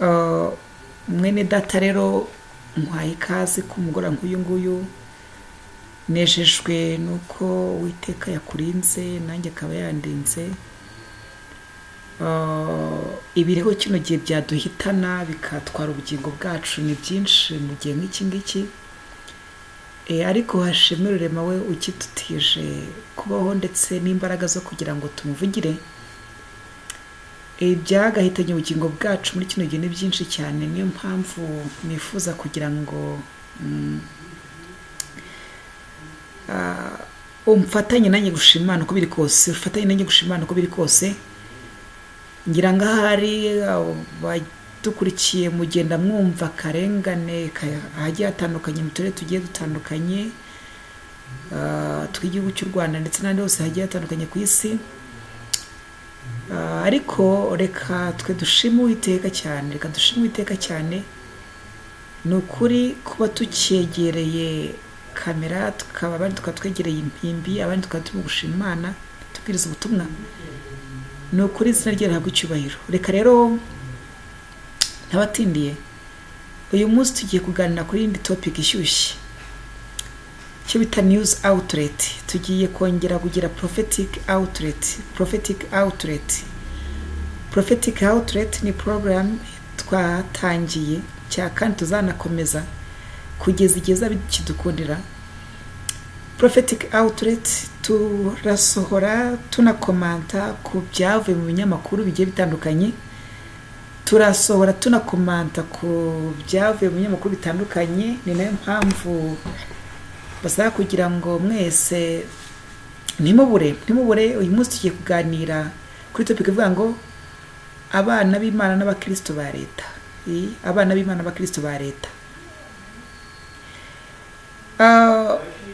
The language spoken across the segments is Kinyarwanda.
Mwene data rero nkwaye ikaze ku mugoroba nk'uyu nguyu, nejejwe nuko Uwiteka yakurinze nanjye akaba yandinze. Ibiriho kino gihe byaduhitana bikatwara ubugingo bwacu ni byinshi mu gihe nk'iki ngiki, ariko hashimwe Rurema we ukidutije kubaho ndetse n'imbaraga zo kugira ngo tumuvugire. Ibyagahitanye ubugingo bwacu muri kino gihe ni byinshi cyane, niyo mpamvu nifuza kugira ngo umfatanye nanjye gushima Imana uko biri kose, ufatanye nanjye gushima Imana uko biri kose. Ngira ngo ahari abadukurikiye mugenda mwumva akarengane ahagiye hatandukanye mu turere tugiye dutandukanye tw'igihugu cy'u Rwanda ndetse n'ahandi hose hagiye hatandukanye ku isi. Ariko reka twe dushime Uwiteka cyane, reka dushime Uwiteka cyane. Ni ukuri kuba tucyegereye kamera, tukaba abandi tukaba twegereye impimbi, abandi tukaba turimo gushima Imana tubwiriza ubutumwa, ni ukuri izina rye rihabwa icyubahiro. Reka rero ntabatindiye, uyu munsi tugiye kuganira kuri indi topic ishyushye, icyo bita news outlet. Tugiye kongera kugira prophetic outlet. Prophetic outlet, prophetic outlet ni program twatangiye cya kandi tuzanakomeza kugeza igihe izabikidukundira. Prophetic outlet turasohora tunakomanta ku byavuye mu binyamakuru bigiye bitandukanye, turasohora tunakomanta ku byavuye mu binyamakuru bitandukanye. Ni nayo mpamvu basaba kugira ngo mwese ntimubure. Uyu munsi tugiye kuganira kuri topic ivuga ngo abana b'Imana n'abakristo ba leta. Abana b'Imana n'abakristo ba leta.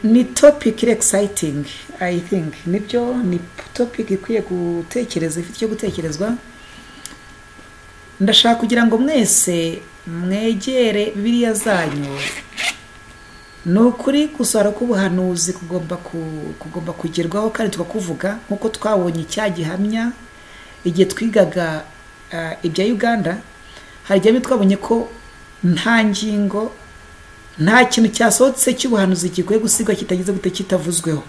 Ni topic exciting, I think. Nibyo, ni topic ikwiye gutekereza, ifite icyo gutekerezwa. Ndashaka kugira ngo mwese mwegere Bibiliya zanyu. Ni ukuri gusohora k'ubuhanuzi kugomba kugerwaho kandi tukakuvuga, nk'uko twabonye icya gihamya igihe twigaga ibya Uganda. Hari igihe twabonye ko nta ngingo, nta kintu cyasohotse cy'ubuhanuzi gikwiye gusigwa kitagize gute kitavuzweho.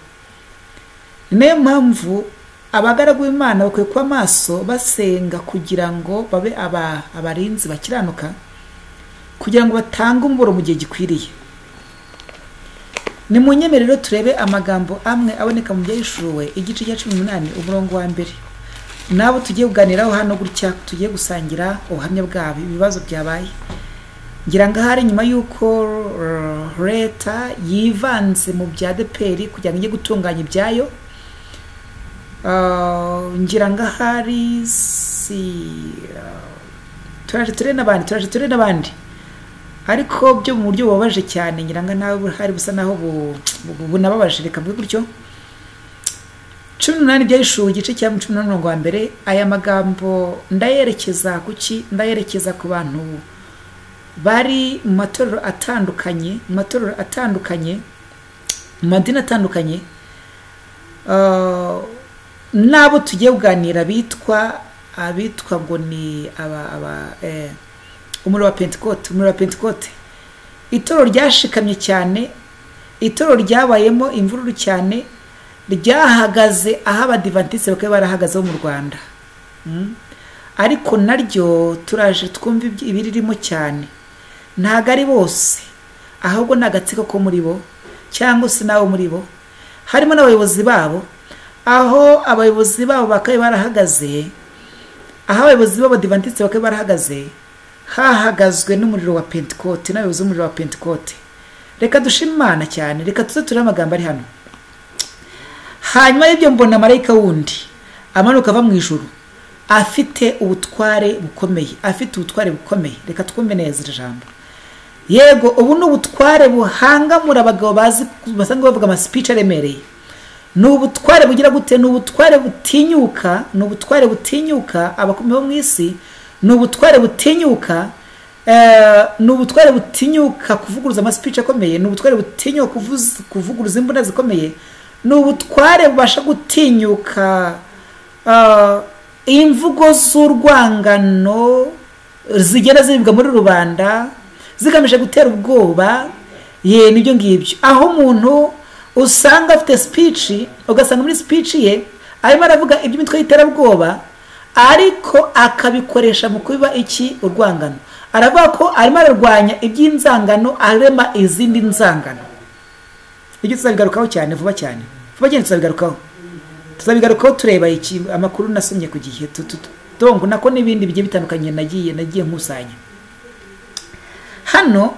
Niyo mpamvu abagaragu b'Imana bakwiye kuba maso basenga kugira ngo babe abarinzi bakiranuka, kugira ngo batange umuburo mu gihe gikwiriye. Ni mu nyemerero turebe amagambo amwe aboneka mu Byahishuwe igice cya 18 umurongo wa mbere, nabo tugiye kuganiraho hano gutya, tugiye gusangira ubuhamya bwabo, ibibazo byabaye. Ngira ngo ahari nyuma y'uko leta yivanze mu bya ADEPR kugira ngo ijye gutunganya ibyayo, ngira ngo ahari si turaje ture n'abandi, ariko byo mu buryo bubabaje cyane. Ngira ngo nawe hari busa naho bunababaje, reka mvuge gutyo. 18 Byahishuwe igice cya 18 umurongo wa mbere. Aya magambo ndayerekeza kuki? Ndayerekeza ku bantu bari mu matorero atandukanye, mu matorero atandukanye, mu madini atandukanye, n'abo tugiye kuganira bitwa abitwa ngo ni umuriro wa Pentecote. Umuriro wa Pentecote, itorero ryashikamye cyane, itorero ryabayemo imvururu cyane, ryahagaze aho abadivantiste bakaba barahagazeho mu Rwanda. Ariko naryo turaje twumva ibiririmo cyane. Ntago ari bose, ahubwo ni agatsiko ko muri bo cyangwa se nabo muri bo, harimo n'abayobozi babo. Aho abayobozi babo bakaba barahagaze, aho abayobozi b'abadivantiste bakaba barahagaze, hahagazwe n'umuriro wa Pentecote, n'abayobozi b'umuriro wa Pentecote. Reka dushime Imana cyane, reka tuze turebe amagambo ari hano. Hanyuma y'ibyo mbona marayika wundi amanuka ava mu ijuru afite ubutware bukomeye, afite ubutware bukomeye. Reka twumve neza iri jambo. Yego, ubu ni ubutware buhangamura abagabo bazi basanzwe bavuga ama speech aremereye. Ni ubutware bugira gute? Ni ubutware butinyuka, ni ubutware butinyuka abakomeye bo mu isi, ni ubutware butinyuka, ni ubutware butinyuka kuvuguruza ama speech akomeye, ni ubutware butinyuka kuvuguruza imbunda zikomeye, ni ubutware bubasha gutinyuka imvugo z'urwangano zigenda zibwa muri rubanda zigamije gutera ubwoba. Ye nibyo ngibyo, aho umuntu usanga afite speech, ugasanga muri speech ye arimo aravuga iby'imitwe y'iterabwoba, ariko akabikoresha mu kubiba iki? Urwangano. Aravuga ko arimo ararwanya iby'inzangano, arema izindi nzangano. Ibyo tuzabigarukaho cyane vuba cyane, vuba cyane tuzabigarukaho, tuzabigarukaho tureba iki amakuru nasomye ku gihe donc nako n'ibindi bigiye bitandukanye nagiye nkusanya. Hano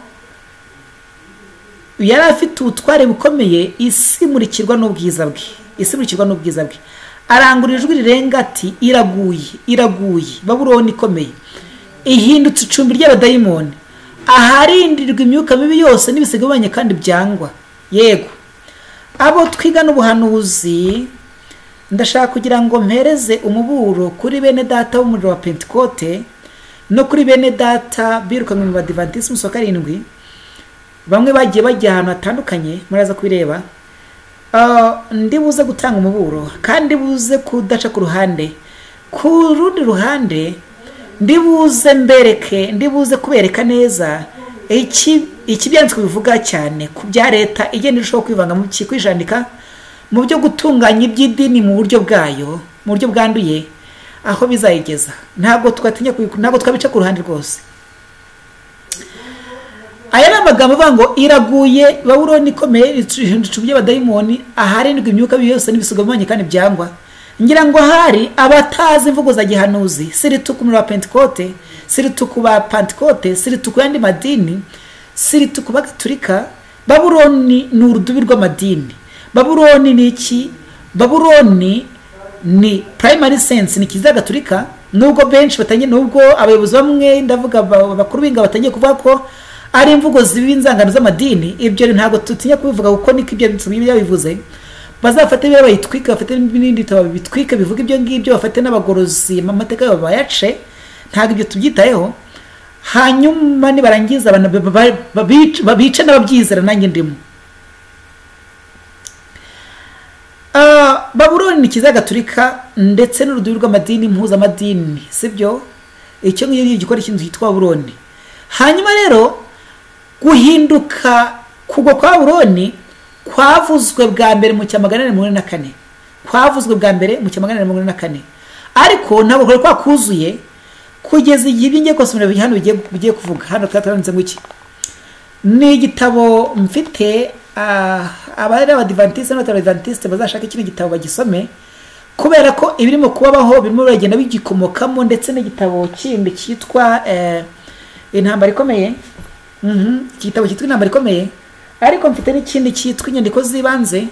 yari afite ubutware bukomeye, isi imurikirwa n'ubwiza bwe, isi imurikirwa n'ubwiza bwe. Arangurura ijwi rirenga ati iraguye, iraguye Babuloni ikomeye, ihindutse icumbi ry'abadayimoni, aharindirwa imyuka mibi yose n'ibisigo bibanye kandi byangwa. Yego, abo twiga n'ubuhanuzi, ndashaka kugira ngo mpereze umuburo kuri bene data w'umuriro wa Pentekote no kuri bene data birukanwe mu Badiventiste umunsi wa 7. Bamwe bagiye bajya ahantu hatandukanye, muraza kubireba. Ndi buze gutanga umuburo kandi buze kudaca ku ruhande. Ku rundi ruhande ndi buze mbereke, ndi buze kubereka neza iki byanditswe bivuga cyane ku bya leta igenda irushaho kwivanga mu kwijandika mu byo gutunganya iby'idini mu buryo bwayo, mu buryo bwanduye, aho bizayigeza. Ntabwo twatinya, ntabwo twabica ku ruhande rwose. Aya ni amagambo avuga ngo iraguye Babuloni ikomeye, icumbi ry'abadayimoni, aharindwa imyuka mibi yose n'ibisigo bibanye kandi byangwa. Ngira ngo hari abatazi imvugo za gihanuzi, siritu ku muriro wa Pentekote, siritu ku ba Pentekote, siritu ku yandi madini, siritu ku Bagatulika. Babuloni ni urudubi rw'amadini. Babuloni ni iki? Babuloni ni primary sense, ni Kiliziya Gatulika. Nubwo benshi batangiye, nubwo abayobozi bamwe ndavuga abakuru b'ingabo batangiye kuvuga ko ari imvugo zibi inzangano z'amadini, ibyo ntabwo tutinya kubivuga kuko niko ibyo bivuze. Bazafate ibyo bayitwika, bafate n'ibindi bitabo bitwika bivuga ibyo ngibyo, bafate n'abagorozi amateka yabo bayace, ntabwo ibyo tubyitayeho. Hanyuma nibarangiza abantu babice n'ababyizera, nanjye ndimo. Babuloni ni Kiliziya Gatulika ndetse n'urudubi rw'amadini mpuzamadini, sibyo? Icyo ngicyo gikora ikintu cyitwa Babuloni. Hanyuma rero guhinduka kugwa kwa Babuloni kwavuzwe bwa mbere mu 444, kwavuzwe bwa mbere mu 444, ariko ntabwo kwari kwakuzuye kugeza igihe ibyo ngiye gusomera hano bigiye kuvuga. Hano twatanditse ngo iki ni igitabo mfite, abari abadiventiste n'abatadiventiste bazashaka kino gitabo bagisome, kubera ko ibirimo kubabaho birimo biragenda bigikomokamo, ndetse n'igitabo kindi cyitwa Intambara Ikomeye. Igitabo cyitwa Intambara Ikomeye, ariko mfite n'ikindi cyitwa Inyandiko z'Ibanze.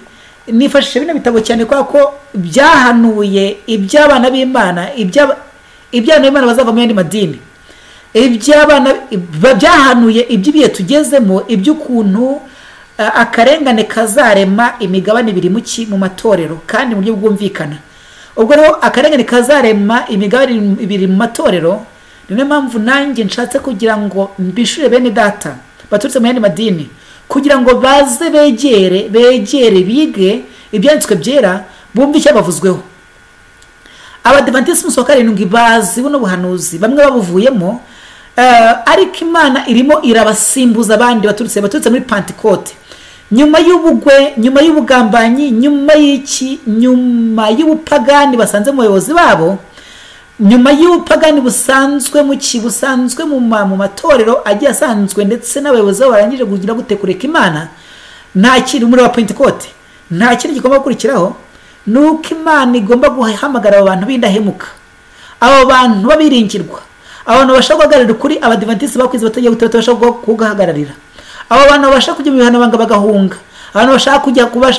Nifashishije bino bitabo cyane kubera ko byahanuye iby'abana b'Imana, iby'abana b'Imana bazava mu yandi madini, iby'abana byahanuye iby'ibihe tugezemo, iby'ukuntu akarengane kazarema imigabane ibiri mu matorero kandi mu buryo bwumvikana. Ubwo rero akarengane kazarema imigabane ibiri mu matorero, niyo mpamvu nanjye nshatse kugira ngo mbishure bene data baturutse mu yandi madini, kugira ngo baze begere bige ibyanditswe byera, bumve icyo bavuzweho. Abadiventiste umunsi wa 7 bazi buno buhanuzi, bamwe babuvuyemo, ariko Imana irimo irabasimbuza abandi baturutse muri Pentekote. Nyuma y'ubugwe, nyuma y'ubugambanyi, nyuma y'iki, nyuma y'ubupagani basanze mu bayobozi babo, nyuma y'ubupagani busanzwe mu ki, busanzwe mu matorero agiye asanzwe, ndetse n'abayobozi babo barangije kugira gute kureka Imana, nta kintu muri wa Pentekote, nta kintu gigomba gukurikiraho, nuko Imana igomba guhamagara abo bantu b'indahemuka, abo bantu babiringirwa, abantu babasha guhagararira ukuri abadiventiste bakwize batagiye batabasha kugahagararira, abo bantu babasha kujya mu bihanabanga bagahunga, abantu bashaka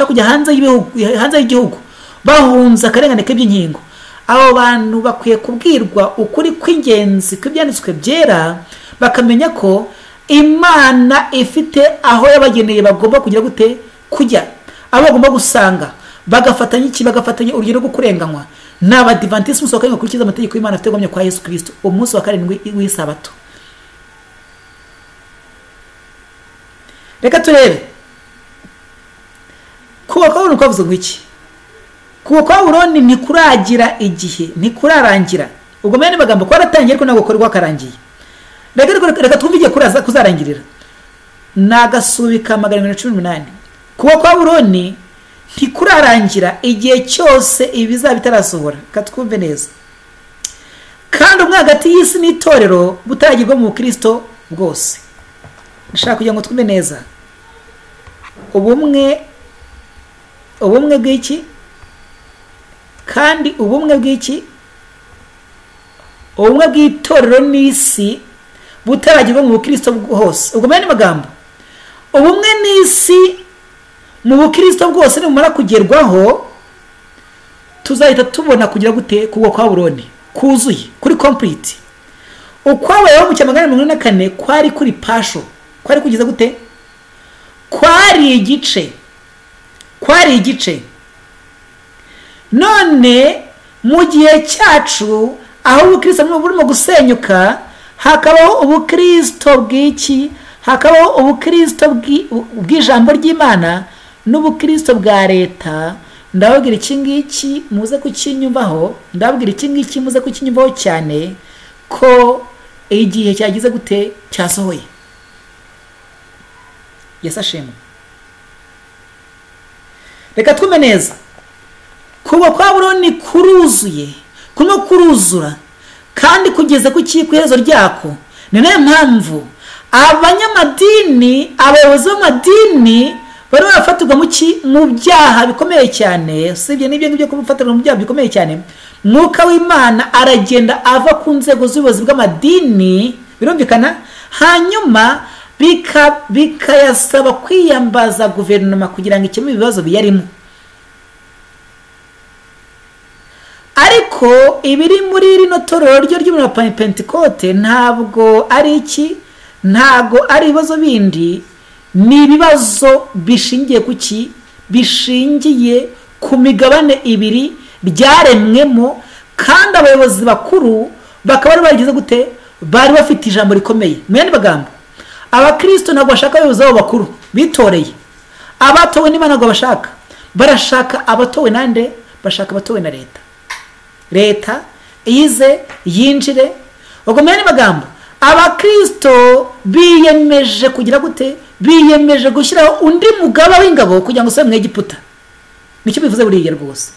kujya hanze y'igihugu bahunze akarengane k'iby'inkingo. Abo bantu bakwiye kubwirwa ukuri kw'ingenzi kw'ibyanditswe byera, bakamenya ko Imana ifite aho yabageneye bagomba kugira gute kujya, abo bagomba gusanga, bagafatanya iki, bagafatanya urugero rwo kurenganywa. Ni abadiventiste umunsi wa 7 bakurikiza amategeko y'Imana afite guhamya kwa Yesu Kristo, umunsi wa 7 w'isabato. Reka turebe kuba kwa Babuloni kwavuze ngo iki. Kuba kwa Babuloni ntikuragira igihe, ntikurarangira. Ubwo mwene magambo kwaratangiye ariko ntabwo kwari kwakarangiye. Reka twumve igihe kuzarangirira. Nagasubika 718. Kuba kwa Babuloni ntikurarangira igihe cyose ibizaba bitarasohora. Reka twumve neza. Kandi umwe hagati y'isi n'itorero butaragirwa mu Kristo bwose. Ndashaka kugira ngo twumve neza. Ubumwe bw'iki? Kandi ubumwe bw'iki? Ubumwe bw'itorero n'isi butaragirwa mu Kristo hose. Ubwo mene magambo, ubumwe n'isi mu Bukristo bwose nimumara kugerwaho, tuzahita tubona kugira gute kugwa kwa Babuloni kuzuye, kuri complete. Ukwabayeho mu 1944 kwari kuri pasho, kwari kugeza gute? Kwari igice, kwari igice. None mu gihe cyacu aho Ubukristo burimo gusenyuka, hakabaho Ubukristo bw'iki? Hakabaho Ubukristo bw'ijambo ry'Imana n'Ubukristo bwa leta. Ndababwira iki ngiki muze kukinyumvaho, ndababwira iki ngiki muze kukinyumvaho cyane, ko igihe cyagize gute cyasohoye. Yesu ashimwe. Reka twumve neza. Kuba kwa Babuloni kuruzuye, kuno kuruzura, kandi kugeze ku iherezo ryako. Ni nayo mpamvu abanyamadini, abayobozi b'amadini bari bafatirwa mu byaha bikomeye cyane. Usibye n'ibyo ngibyo kubafatirwa mu byaha bikomeye cyane, Mwuka w'Imana aragenda ava ku nzego z'ubuyobozi bw'amadini, birumvikana, hanyuma bikayasaba kwiyambaza guverinoma kugira ngo ikemure ibibazo biyarimo. Ariko ibiri muri rino torero ryo ry'umuriro wa Pentekote ntabwo ari iki, ntabwo ari ibibazo bindi, ni ibibazo bishingiye ku ki? Bishingiye ku migabane ibiri byaremwemo, kandi abayobozi bakuru bakaba bari bagize gute? Bari bafite ijambo rikomeye. Mu yandi magambo, abakristo ntabwo bashaka abayobozi babo bakuru bitoreye, abatowe n'Imana ntabwo bashaka, barashaka abatowe nande? Bashaka abatowe na leta. Leta ize yinjire. Ubwo mu yandi magambo, abakristo biyemeje kugira gute? Biyemeje gushyiraho undi mugaba w'ingabo kugira ngo usubire mu Egiputa. Nicyo bivuze buriya rwose.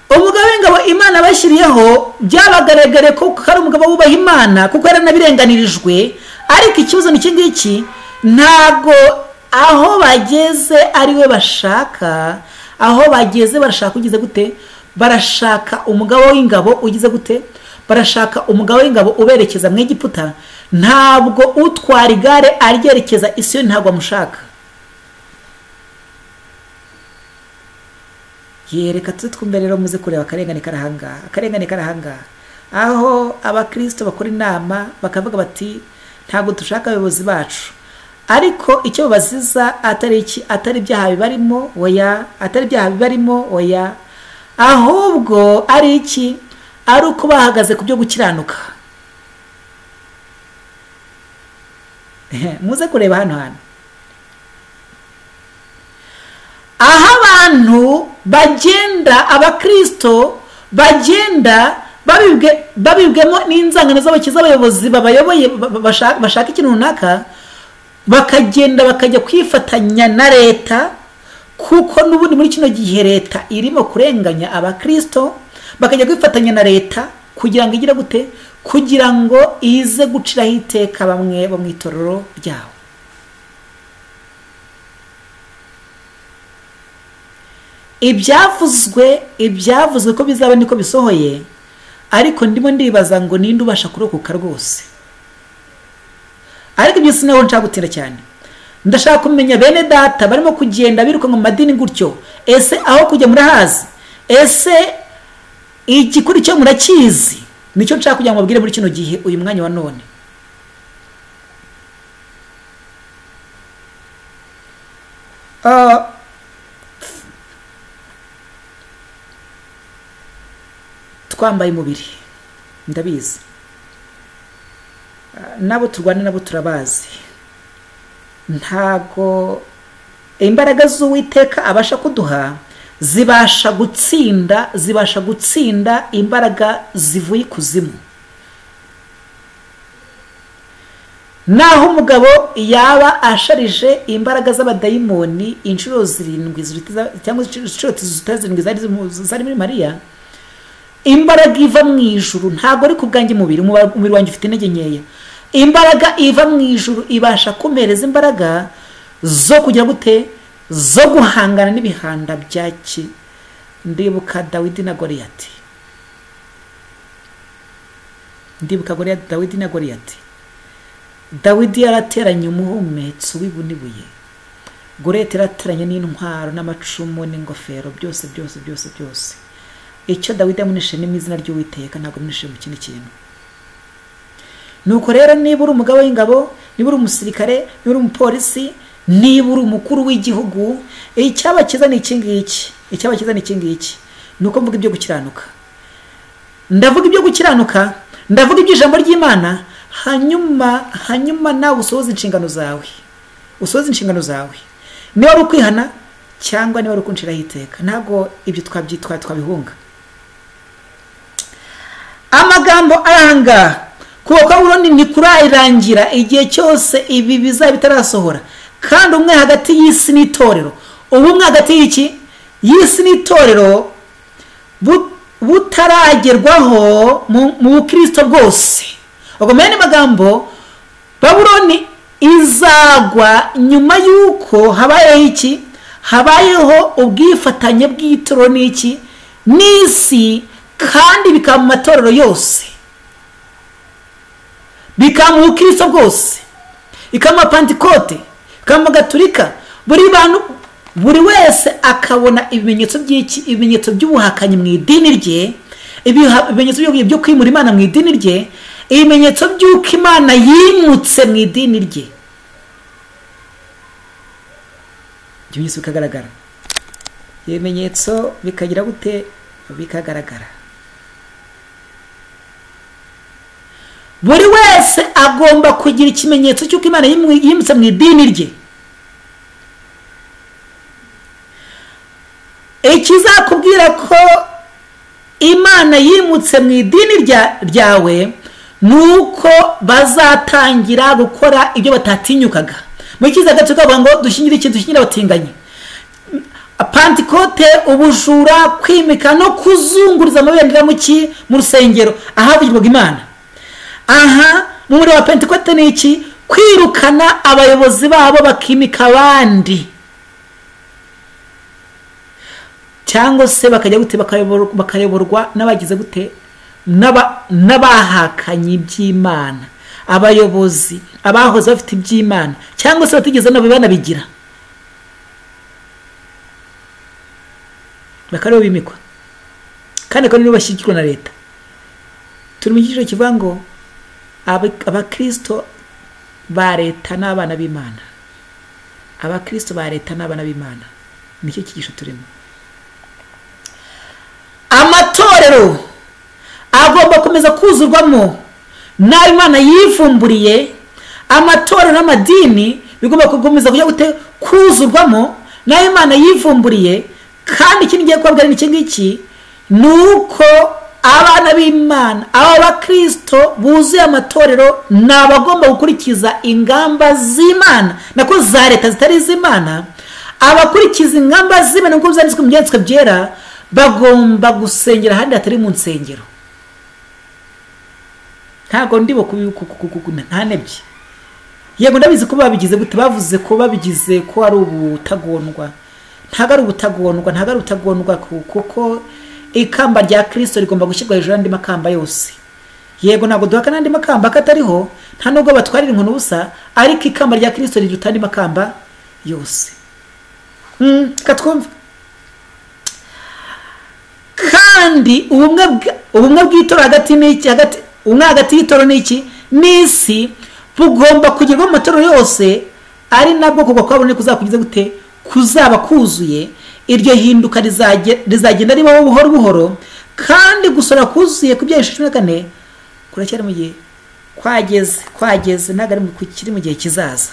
Umugaba w'ingabo Imana bashyiriyeho byabagaragare ko ari umugabo wubaha Imana, kuko yaranabirenganirijwe. Ariko ikibazo ni iki ngiki, ntago aho bageze ari we bashaka. Aho bageze barashaka ugize gute? Barashaka umugabo w'ingabo ugize gute? Barashaka umugabo w'ingabo uberekeza mu Egiputa. Ntabwo utwara igare aryerekeza Isiyoni, ntabwo amushaka. Yereka tuze twumve rero, muze kureba akarengane karahangaha, akarengane karahangaha, aho abakristo bakora inama bakavuga bati ntabwo dushaka abayobozi bacu, ariko icyo babaziza atari iki, atari ibyaha bibarimo, oya, atari ibyaha bibarimo, oya, ahubwo ari iki? Ari uko bahagaze ku byo gukiranuka. Muze kureba hano hano aho abantu bagenda, abakristo bagenda babibwemo n'inzangano z'abakiza, abayobozi babayoboye bashaka ikintu runaka, bakagenda bakajya kwifatanya na leta, kuko n'ubundi muri kino gihe leta irimo kurenganya abakristo, bakajya kwifatanya na leta kugira ngo igire gute? Kugira ngo ize guciraho iteka bamwe bo mu itorero ryabo. Ibyavuzwe ko bizaba niko bisohoye, ariko ndimo ndibaza ngo ninde ubasha kurokoka rwose. Ariko ibyo sinaho nshaka gutinda cyane. Ndashaka kumenya bene data barimo kugenda biruka mu madini gutyo, ese aho kujya murahazi? Ese igikuri cyo murakizi? Nicyo nshaka kugira ngo mbabwire muri kino gihe, uyu mwanya wa none. Twambaye umubiri, ndabizi, nabo turwana nabo turabazi. Ntago imbaraga z'Uwiteka abasha kuduha zibasha gutsinda, zibasha gutsinda imbaraga zivuye ikuzimu. Naho umugabo yaba asharije imbaraga z'abadayimoni inshuro 7 cyangwa inshuro 7 zari muri Mariya, imbaraga iva mu ijuru ntago ari kubwanjye umubiri wanjye ufite intege nkeya. Imbaraga iva mu ijuru ibasha kumereza imbaraga zo kugira gute, zo guhangana n'ibihanda byaki. Ndibuka Dawidi na Goliyati. Ndibuka Dawidi na Goliyati. Dawidi yarateranye umuhumetso w'ibunibuye, Goliyati yarateranye n'intwaro n'amacumu n'ingofero, byose byose byose byose. Icyo Dawidi yamuneshe ni mu izina ry'Uwiteka, ntabwo amuneshe mu kindi kintu. Nuko rero niba uri umugabo w'ingabo, niba uri umusirikare, niba uri umupolisi, niba uri umukuru w'igihugu, icyaba cyiza ni iki ngiki. Icyaba cyiza ni iki ngiki, nuko mvuga ibyo gukiranuka. Ndavuga ibyo gukiranuka, ndavuga iby'ijambo ry'Imana, hanyuma nawe usohoze inshingano zawe. Usohoze inshingano zawe. Niba ari ukwihana cyangwa niba ari ukunshiraho iteka, ntabwo ibyo twabyitwa twabihunga. Amagambo aranga kuko Babuloni ntikurayirangira igihe cyose ibi bizaba bitarasohora, kandi umwe hagati y'isi n'itorero, ubumwe hagati y'iki y'isi n'itorero butaragerwaho mu bukristo bwose. Ubwo mu magambo, Babuloni izagwa nyuma y'uko habayeho iki, habayeho ubwifatanye bw'itorero n'iki n'isi, kandi bikaba mu matorero yose, bikaba mu bukristo bwose, bikaba mu Pantekote, bikaba mu Gatolika, buri bantu, buri wese akabona ibimenyetso by'iki, ibimenyetso by'ubuhakanyi mu idini rye, ibimenyetso byo kwimura Imana mu idini rye, ibimenyetso by'uko Imana yimutse mu idini rye. Ibimenyetso bikagaragara, ibimenyetso bikagira gute, bikagaragara. Buri wese agomba kugira ikimenyetso cy'uko Imana yimutse mu idini rye. Ikizakubwira ko Imana yimutse mu idini ryawe nuko bazatangira gukora ibyo batatinyukaga. Mu kiza gato kavuga ngo dushyingire iki, dushyingire abatinganyi. Pantekote, ubujura, kwimika no kuzunguriza amabendera mu ki, mu rusengero ahavugirwaga Imana. Aha mu muriro wa Pentekote ni iki? Kwirukana abayobozi babo bakimika abandi, cyangwa se bakajya gute, bakayoborwa n'abagize gute, n'abahakanye iby'Imana, abayobozi abahoze bafite iby'Imana cyangwa se batigeze nabo banabigira, bakaribo bimikwa, kandi kandi bashyigikirwa na leta. Turi mu cyiciro kivuga ngo abakristo ba leta n'abana b'Imana. Abakristo ba leta n'abana b'Imana, nicyo cyigisho turimo. Amatorero agomba komeza kuzurwamo nayo Imana yivumburiye. Amatorero n'amadini bigomba gukomeza kujya gute, kuzurwamo nayo Imana yivumburiye. Kandi ikindi ngiye kubabwira ni iki ngiki, nuko abana b'Imana, aba bakristo buzuye amatorero, ni abagomba gukurikiza ingamba z'Imana, nako za leta zitari iz'Imana. Abakurikiza ingamba z'Imana nk'uko byanditswe mu byanditswe byera, bagomba gusengera ahandi hatari mu nsengero. Ntago ndibo ntanebye. Yego ndabizi ko babigize gute, bavuze ko babigize ko ari ubutagondwa. Ntago ari ubutagondwa, ntago ari ubutagondwa, kuko ikamba rya Kristo rigomba gushyirwa hejuru y'andi makamba yose. Yego ntabwo duhaka n'andi makamba katariho, nta nubwo batwarira inkono ubusa, ariko ikamba rya Kristo riruta andi makamba yose. Katwumve. Kandi ubumwe bw'itorero hagati n'iki, hagati umwe hagati y'itorero n'iki n'isi, bugomba kugirwa mu matorero yose, ari nabwo kugwa kwabone kuzakugize gute, kuzaba kuzuye. Iryo hinduka rizagenda ribaho buhoro buhoro, kandi gusora kuzuye ku byahishe 14 kuracyari mu gihe kwageze, ntabwo ari kiri mu gihe kizaza.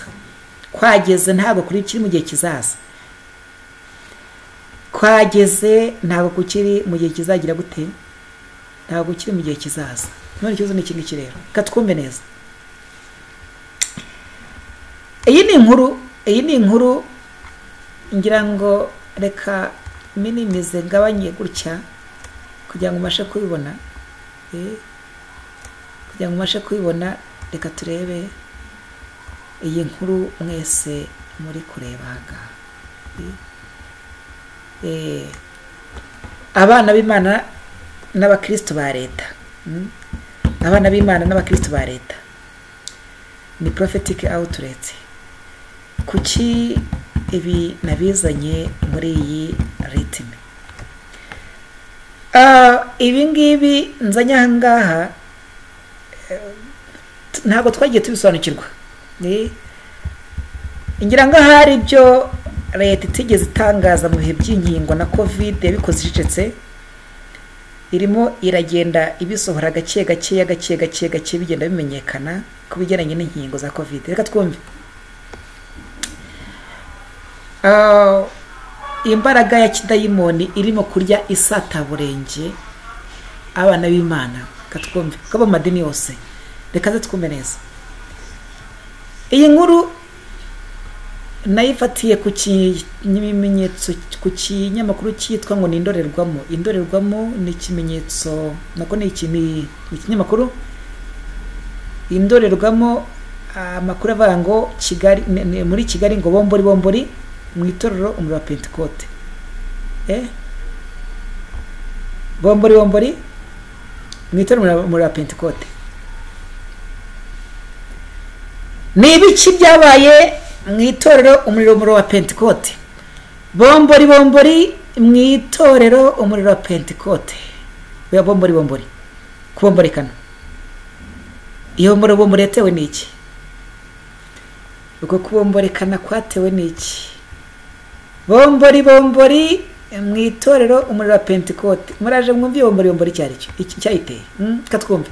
Kwageze ntabwo kuri kiri mu gihe kizaza. Kwageze ntabwo kukiri mu gihe kizagira gute, ntabwo kiri mu gihe kizaza. None ikibazo ni iki ngiki rero, katwumve neza. Iyi ni inkuru ngira ngo reka minimize ngabanye gutya kugira ngo umashe kubibona. Kugira ngo umashe kubibona, reka turebe iyi nkuru mwese muri kureba aha. Abana b'Imana n'abakristo ba leta. Abana b'Imana n'abakristo ba leta ni prophetic outlet. Kuki ibi nabizanye muri iyi ritme? Ibi ngibi nzanye aha ngaha ntabwo twagiye tubisobanukirwa. Ngira ngo ahari ibyo leta itigeze itangaza mu bihe by'inkingo na covid yabikoze icecetse, irimo iragenda ibisohora gake gake gake gake gake bigenda bimenyekana ku bigeranye n'inkingo za covid. Reka twumve. Imbaraga ya kidayimoni irimo kurya isataburenge abana b'Imana. Reka twumve ko mu madini yose. Reka twumve neza. Iyi nkuru nayifatiye ku kimenyetso, ku kinyamakuru cyitwa ngo ni Indorerwamo. Indorerwamo ni ikimenyetso, nako ni ikinyamakuru Indorerwamo. Amakuru avuga ngo Kigali, muri Kigali ngo bombori bombori mu itorero umuriro wa Pentecote. Bombori bombori mu itorero umuriro wa Pentecote. Ni ibiki byabaye mu itorero umuriro wa Pentecote? Bombori bombori mu itorero umuriro wa Pentecote. Oya, bombori bombori kubomborekana. Iyo bombori bombori yatewe n'iki? Uko kubomborekana kwatewe n'iki? Bombori bombori mu itorero umuriro wa Pentecote. Muraje mwumve bombori bombori cyari cyo iki cyayiteye. Katwumve.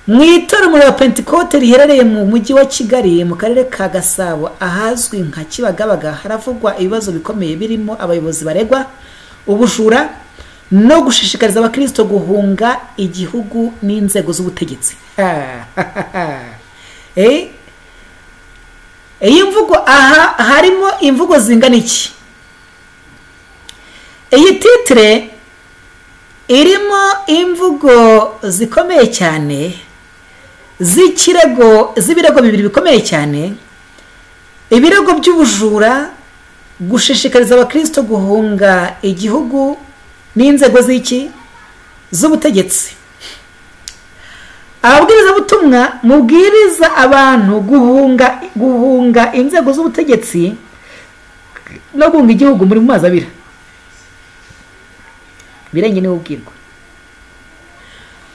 Mu itorero umuriro wa Pentecote riherereye mu mujyi wa Kigali mu karere ka Gasabo ahazwi nka Kibagabaga haravugwa ibibazo bikomeye birimo abayobozi baregwa ubujura no gushishikariza abakristo guhunga igihugu n'inzego z'ubutegetsi. Iyi mvugo aha harimo imvugo zingana iki? Iyi titre irimo imvugo zikomeye cyane z'ikirego, z'ibirego bibiri bikomeye cyane: ibirego by'ubujura, gushishikariza abakristo guhunga igihugu n'inzego z'iki z'ubutegetsi. Ababwiriza butumwa mubwiriza abantu guhunga inzego z'ubutegetsi no guhunga igihugu muri mu mazi abira. Birenge niwe ubwirwa.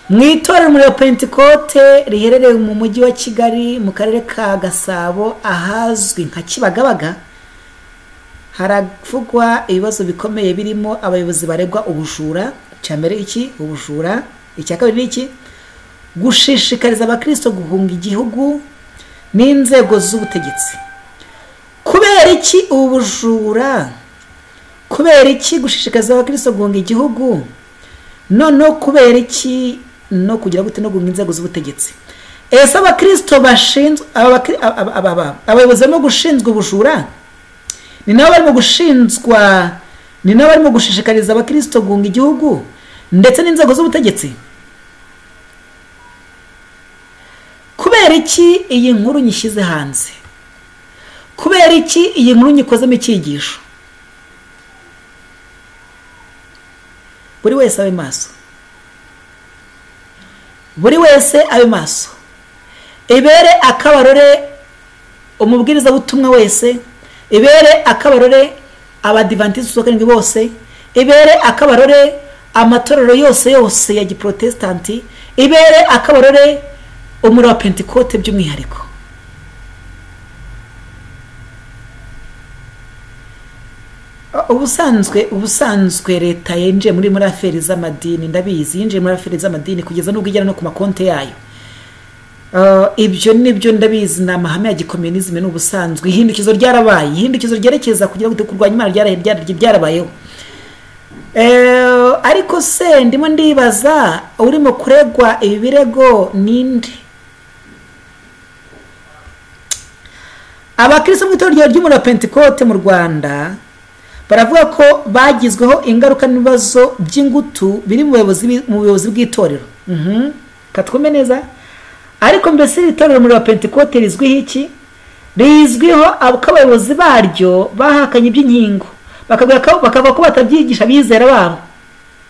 Mu itorero umuriro wa Pentecote riherereye mu mujyi wa Kigali mu karere ka Gasabo ahazwi nka Kibagabaga haravugwa ibibazo bikomeye birimo abayobozi baregwa ubujura. Icya mbere iki? Ubujura. Icya kabiri iki? Gushishikariza abakristo guhunga igihugu n'inzego z'ubutegetsi. Kubera iki ubujura? Kubera iki gushishikariza abakristo guhunga igihugu? None kubera iki no kugira gute no guhunga inzego z'ubutegetsi? Ese abakristo bashinzwe, abayobozi barimo gushinzwe ubujura ni nabo barimo gushinzwa, ni nabo barimo gushishikariza abakristo guhunga igihugu ndetse n'inzego z'ubutegetsi? Kubera iki iyi nkuru nyishyize hanze? Kubera iki iyi nkuru nyikozemo icyigisho? Buri wese abe maso. Buri wese abe maso. Ibere akabarore umubwiriza butumwa wese, ibere akabarore abadivantisi karindwi bose, ibere akabarore amatorero yose yose ya giprotestanti, ibere akabarore umuriro wa Pentecote by'umwihariko. Ubusanzwe leta yinjiye muri aferi z'amadini, ndabizi, yinjiye muri aferi z'amadini kugeza n'ubwo igera no ku makonte yayo. Ibyo nibyo ndabizi, ni amahame ya gikomunisme n'ubusanzwe. Ihindukizo ryarabaye, ihindukizo ryerekeza kugira ngo kurwanya Imana ryarabayeho. Ariko se ndimo ndibaza urimo kuregwa ibi birego ninde? Abakristo mu itorero ry'umuriro wa Pentekote mu Rwanda baravuga ko bagizweho ingaruka n'ibibazo by'ingutu biri mu buyobozi bw'itorero. Katwume neza. Ariko mbese iri torero umuriro wa Pentekote rizwiho iki? Rizwiho ko abayobozi baryo bahakanye iby'inkingo, bakavuga ko batabyigisha abizera babo.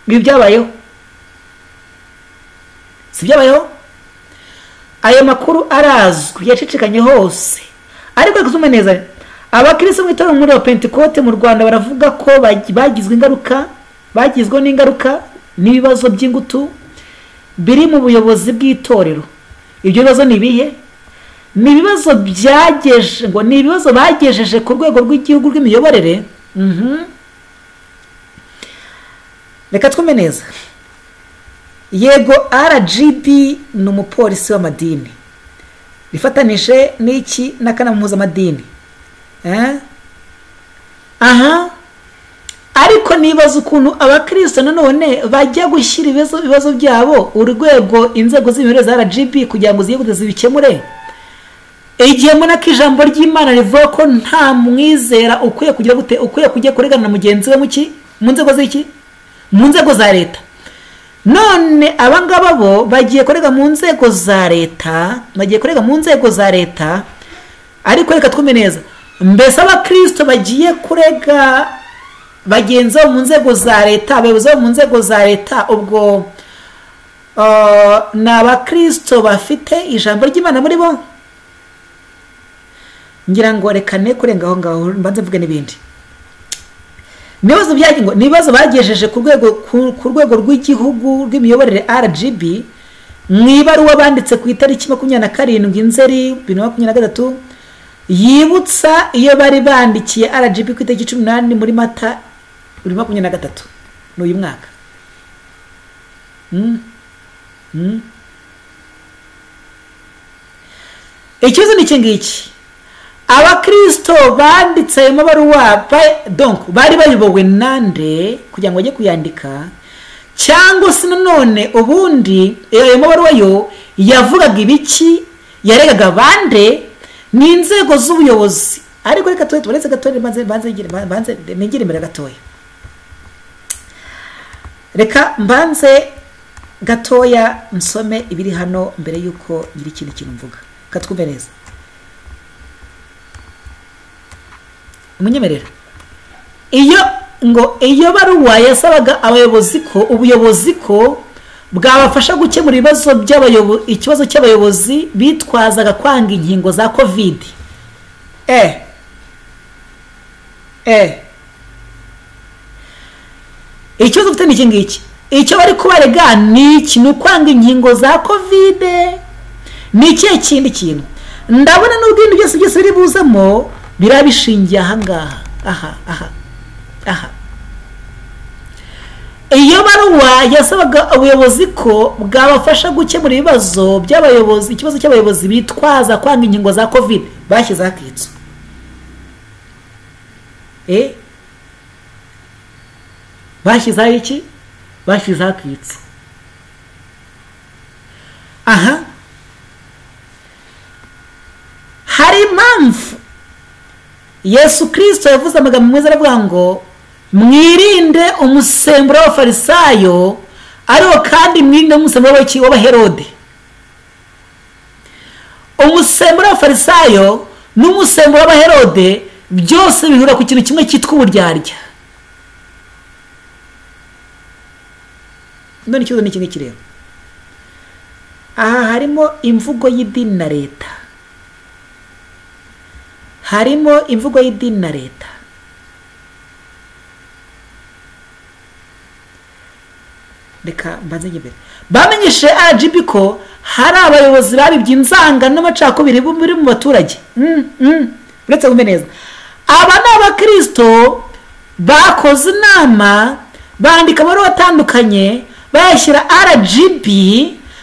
Ibi byabayeho, si byabayeho? Ayo makuru arazwi, yacicikanye hose. Ariko reka neza, abakristo mu itorero umuriro wa Pentekote mu Rwanda baravuga ko bagizweho n'ingaruka n'ibibazo by'ingutu biri mu buyobozi bw'itorero. Ibyo bibazo ni ibihe? Ni ibibazo byageje ngo ni ibibazo bagejeje ku rwego rw'igihugu rw'imiyoborere. Reka twume neza. Yego, RGB ni umupolisi w'amadini rifatanije n'iki n'akanama mpuzamadini. Aha, ariko nibaza ukuntu abakristo nanone bajya gushyira ibibazo byabo urwego inzego z'imiyoborere za RGB kugira ngo ziye zibikemure, igihe mbona ko ijambo ry'Imana rivuga ko nta mwizera ukwiye kugira gute, ukwiye kujya kuregana na mugenzi we muki mu nzego z'iki, mu nzego za leta. None abangaba bo bagiye kurega mu nzego za leta, bagiye kurega mu nzego za leta. Ariko reka twume neza, mbese abakristo bagiye kurega bagenzi mu nzego za leta, abayobozi bo mu nzego za leta, ubwo ni abakristo bafite ijambo ry'Imana muri bo? Ngira ngo reka ne kurenga aho ngaho mbanze mvuge n'ibindi. Nibazo bagejeje ku rwego rw'igihugu rw'imiyoborere RGB mu ibaruwa banditse ku itariki 27 Nzeri 2023, yibutsa iyo bari bandikiye RGB ku itariki 18 muri Mata 2023 n'uyu mwaka. Ikibazo ni iki ngiki: abakristo banditse ayo mabaruwa donc bari bayobowe nande kugira ngo bajye kuyandika, cyangwa se nanone ubundi ayo mabaruwa yo yavugaga ibiki, yaregaga bande? Ni inzego z'ubuyobozi. Ariko reka tuwe tubaretse gatoya, mbanze ningire imbere gatoya. Reka mbanze gatoya nsome ibiri hano mbere yuko ngira ikindi kintu mvuga. Katwumve neza. Munyemerera. Iyo ngo iyo baruwa yasabaga abayobozi ko ubuyobozi ko bwabafasha gukemura ibibazo by'abayobozi, ikibazo cy'abayobozi bitwazaga kwanga inkingo za Covid. Ikibazo ufite ni iki ngiki. Icyo bari kubarega ni iki? Ni ukwanga inkingo za Covid. Ni ikihe kindi kintu? Ndabona n'ubwo ibintu byose byose biri buzamo birabishingiye aha ngaha. Aha. Iyo baruwa yasabaga ubuyobozi ko bwabafasha gukemura ibibazo by'abayobozi, ikibazo cy'abayobozi bitwaza kwanga inkingo za Covid, bashyizeho akitso. Bashyizeho iki? Bashyizeho akitso. Aha, hari impamvu Yesu Kristo yavuze amagambo meza aravuga ngo mwirinde umusemburo w'abafarisayo, ariko kandi mwirinde umusemburo w'abaherode. Umusemburo w'abafarisayo n'umusemburo w'abaherode byose bihura ku kintu kimwe cyitwa uburyarya. None ikibazo ni iki ngiki rero. Aha harimo imvugo y'idini na leta. Harimo imvugo y'idini na leta. Reka mbanze njye imbere. Bamenyeshe RGB ko hari abayobozi babibye inzangano n'amacakubiri biri mu baturage. Uretse kumve neza, aba ni abakristo bakoze inama, bandika amabaruwa atandukanye, bayashyira RGB,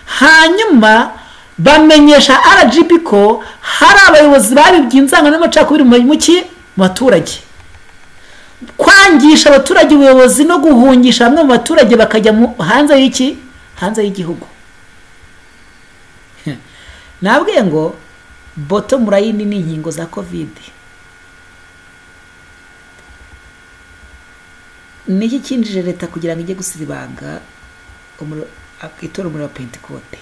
hanyuma bamenyesha RGB ko hari abayobozi babibye inzangano n'amacakubiri mu baturage. Kwangisha abaturage ubuyobozi no guhungisha bamwe mu baturage bakajya hanze y'iki? Hanze y'igihugu. Nabwiye ngo Bottom line ni inkingo za COVID. Niki cyinjije leta kugira ngo ijye gusiribanga itorero Umuriro wa Pentekote?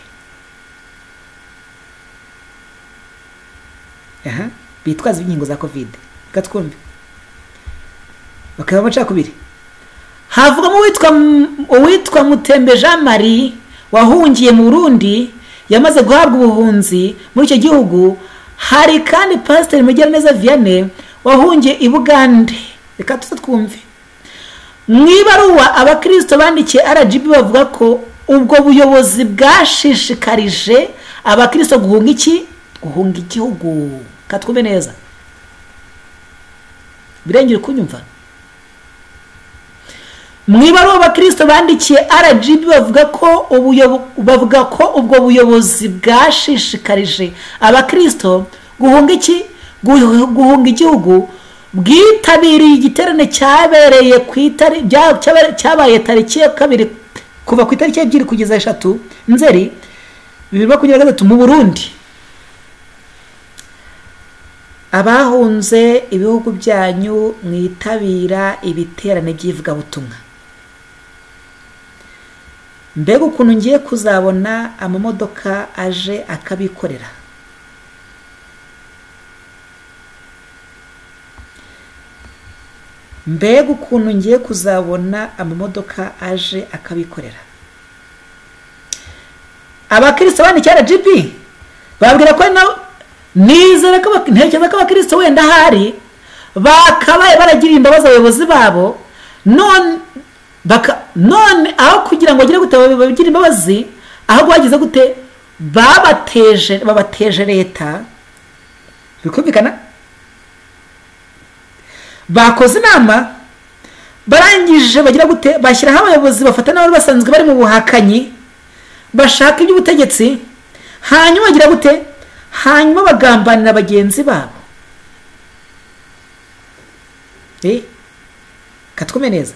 Aha, bitwaza inkingo za COVID. Reka twumve. Bakaba amacakubiri. Havugamo uwitwa Mutembe Jean Marie wahungiye mu Burundi, yamaze guhabwa ubuhunzi muri icyo gihugu. Hari kandi Pasiteri Mugiraneza Vianney wahungiye i Bugande. Reka tuze twumve. Mu ibaruwa abakristo bandikiye RGB bavuga ko ubwo buyobozi bwashishikarije abakristo guhunga iki? Guhunga igihugu. Katwumve neza. Birengera kunyumva. Mu ibaruwa abakristo bandikiye RGB bavuga ko ubwo buyobozi bwashishikarije abakristo guhunga iki? Guhunga igihugu. Bwitabiriye igiterane cyabereye ku cyabaye tariki ya 2 kuva ku itariki 2 kugeza 3 Nzeri 2023 mu Burundi. Abahunze ibihugu byanyu mwitabira ibiterane by'ivugabutumwa. Mbega ukuntu ngiye kuzabona amamodoka aje akabikorera. Mbega ukuntu ngiye kuzabona amamodoka aje akabikorera. Abakristo bandikiye RGB babwira ko nizera ko ntekereza ko abakristo wenda hari bakabaye baragira imbabazi abayobozi babo, none aho kugira ngo bagire gute bagira imbabazi, aho bagize gute babateje leta. Bikumvikana? Bakoze inama barangije bagira gute bashyiraho abayobozi bafata n'abari basanzwe bari mu buhakanyi bashaka iby'ubutegetsi, hanyuma bagira gute, hanyuma bagambanira bagenzi babo. Katwume neza.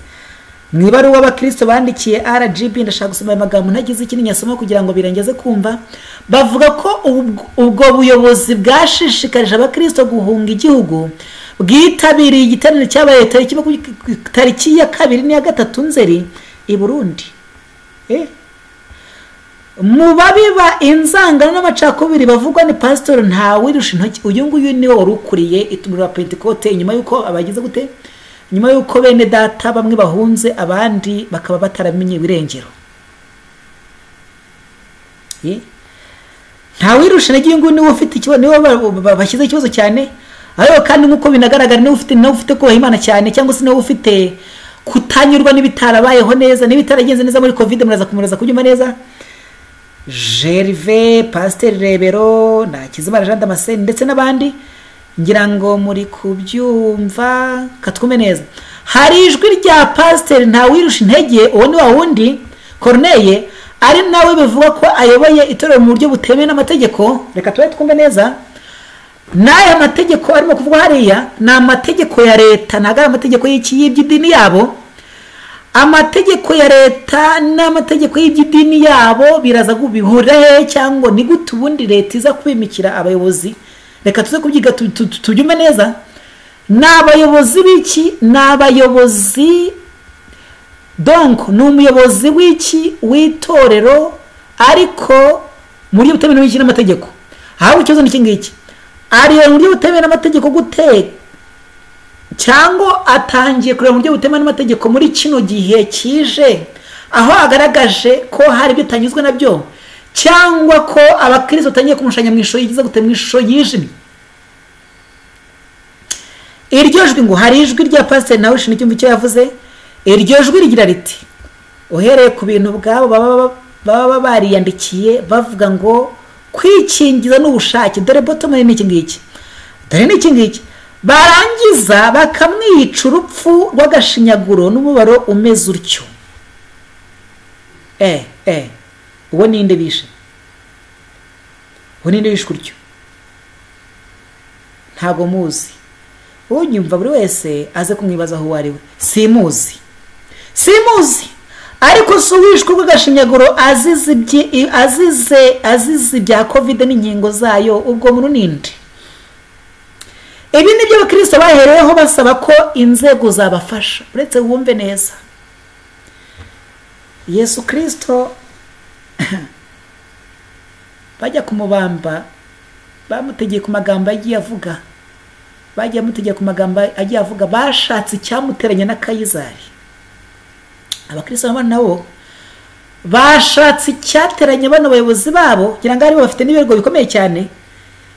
Mu ibaruwa abakristo bandikiye RGB, ndashaka gusoma aya magambo ntagize ikindi nyasoma kugira ngo birengeze kumva. Bavuga ko ubwo buyobozi bwashishikarije abakristo guhunga igihugu, bwitabiriye igiterane cyabaye tariki ya 2 n'iya 3 Nzeri i Burundi. Mu babiba inzangano n'amacakubiri bavugwa ni Pastor Ntawirusha intoki. Uyu nguyu niwe wari ukuriye itumiro la Pentekote nyuma yuko abagize gute, nyuma yuko bene data bamwe bahunze abandi bakaba bataramenye ibirengero. Ntawirusha intege uyu nguyu niwe ufite ikibazo, niwe bashyize ikibazo cyane. Ariko kandi nkuko binagaragara niwe ufite kubaha Imana cyane, cyangwa se niwe ufite kutanyurwa n'ibitarabayeho neza, n'ibitaragenze neza muri COVID. Muraza kubyumva neza. Gervais, Pasteur Rebero, Nakizimana Jean Damascene ndetse n'abandi, ngira ngo muri kubyumva. Katwume neza. Hari ijwi rya Pasteur Ntawirusha intege, uwo ni wa wundi Corneille, ari nawe bivuga ko ayoboye itorero mu buryo butemewe n'amategeko. Reka tube twumve neza. N'aya mategeko arimo kuvugwa hariya ni amategeko ya leta, ntabwo ari amategeko y'iby'idini yabo. Amategeko ya leta n'amategeko y'iby'idini yabo biraza kubihurira he, cyangwa ni gute ubundi leta iza kwimikira abayobozi? Reka tuze kubyiga tubyume neza. Ni abayobozi b'iki? Ni abayobozi, donc ni umuyobozi w'iki? W'itorero, ariko mu buryo butemewe n'amategeko. Ahubwo ikibazo ni iki ngiki: ariyo mu buryo butemewe n'amategeko gute, cyangwa atangiye kureba mu buryo butemewe n'amategeko muri kino gihe kije, aho agaragaje ko hari ibyo atanyuzwe nabyo, cyangwa ko abakristo batangiye kumushanya mu ishusho yigize gute, mu ishusho yijimye. Iryo jwi ngo hari ijwi rya Pasiteri Ntawirusha intege, icyo yavuze. Iryo jwi rigira riti: uhereye ku bintu ubwabo baba bariyandikiye bavuga ngo kwikingiza n'ubushake, dore bottom line ni iki ngiki, dore ni iki ngiki, barangiza bakamwica urupfu rw'agashinyaguro n'umubaro umeze utyo. Uwo ninde bishe? Uwo ninde bishe utyo? Ntago muzi. Unyumva buri wese aze kumwibaza aho ari we. Simuzi. Ariko si uwishwe rw'agashinyaguro azize ibya covid n'inkingo zayo, ubwo muntu ninde? Ibi ni byo abakristo bahereyeho basaba ko inzego zabafasha. Uretse wumve neza, Yesu Kristo bajya kumubamba bamutegeye ku magambo agiye avuga, bagiye mutegeye ku magambo agiye avuga, bashatse icyamuteranya na Kayizari. Abakristo nabo bashatse icyateranya bano bayobozi babo, kugira ngo aribo bafite n'ibirego bikomeye cyane.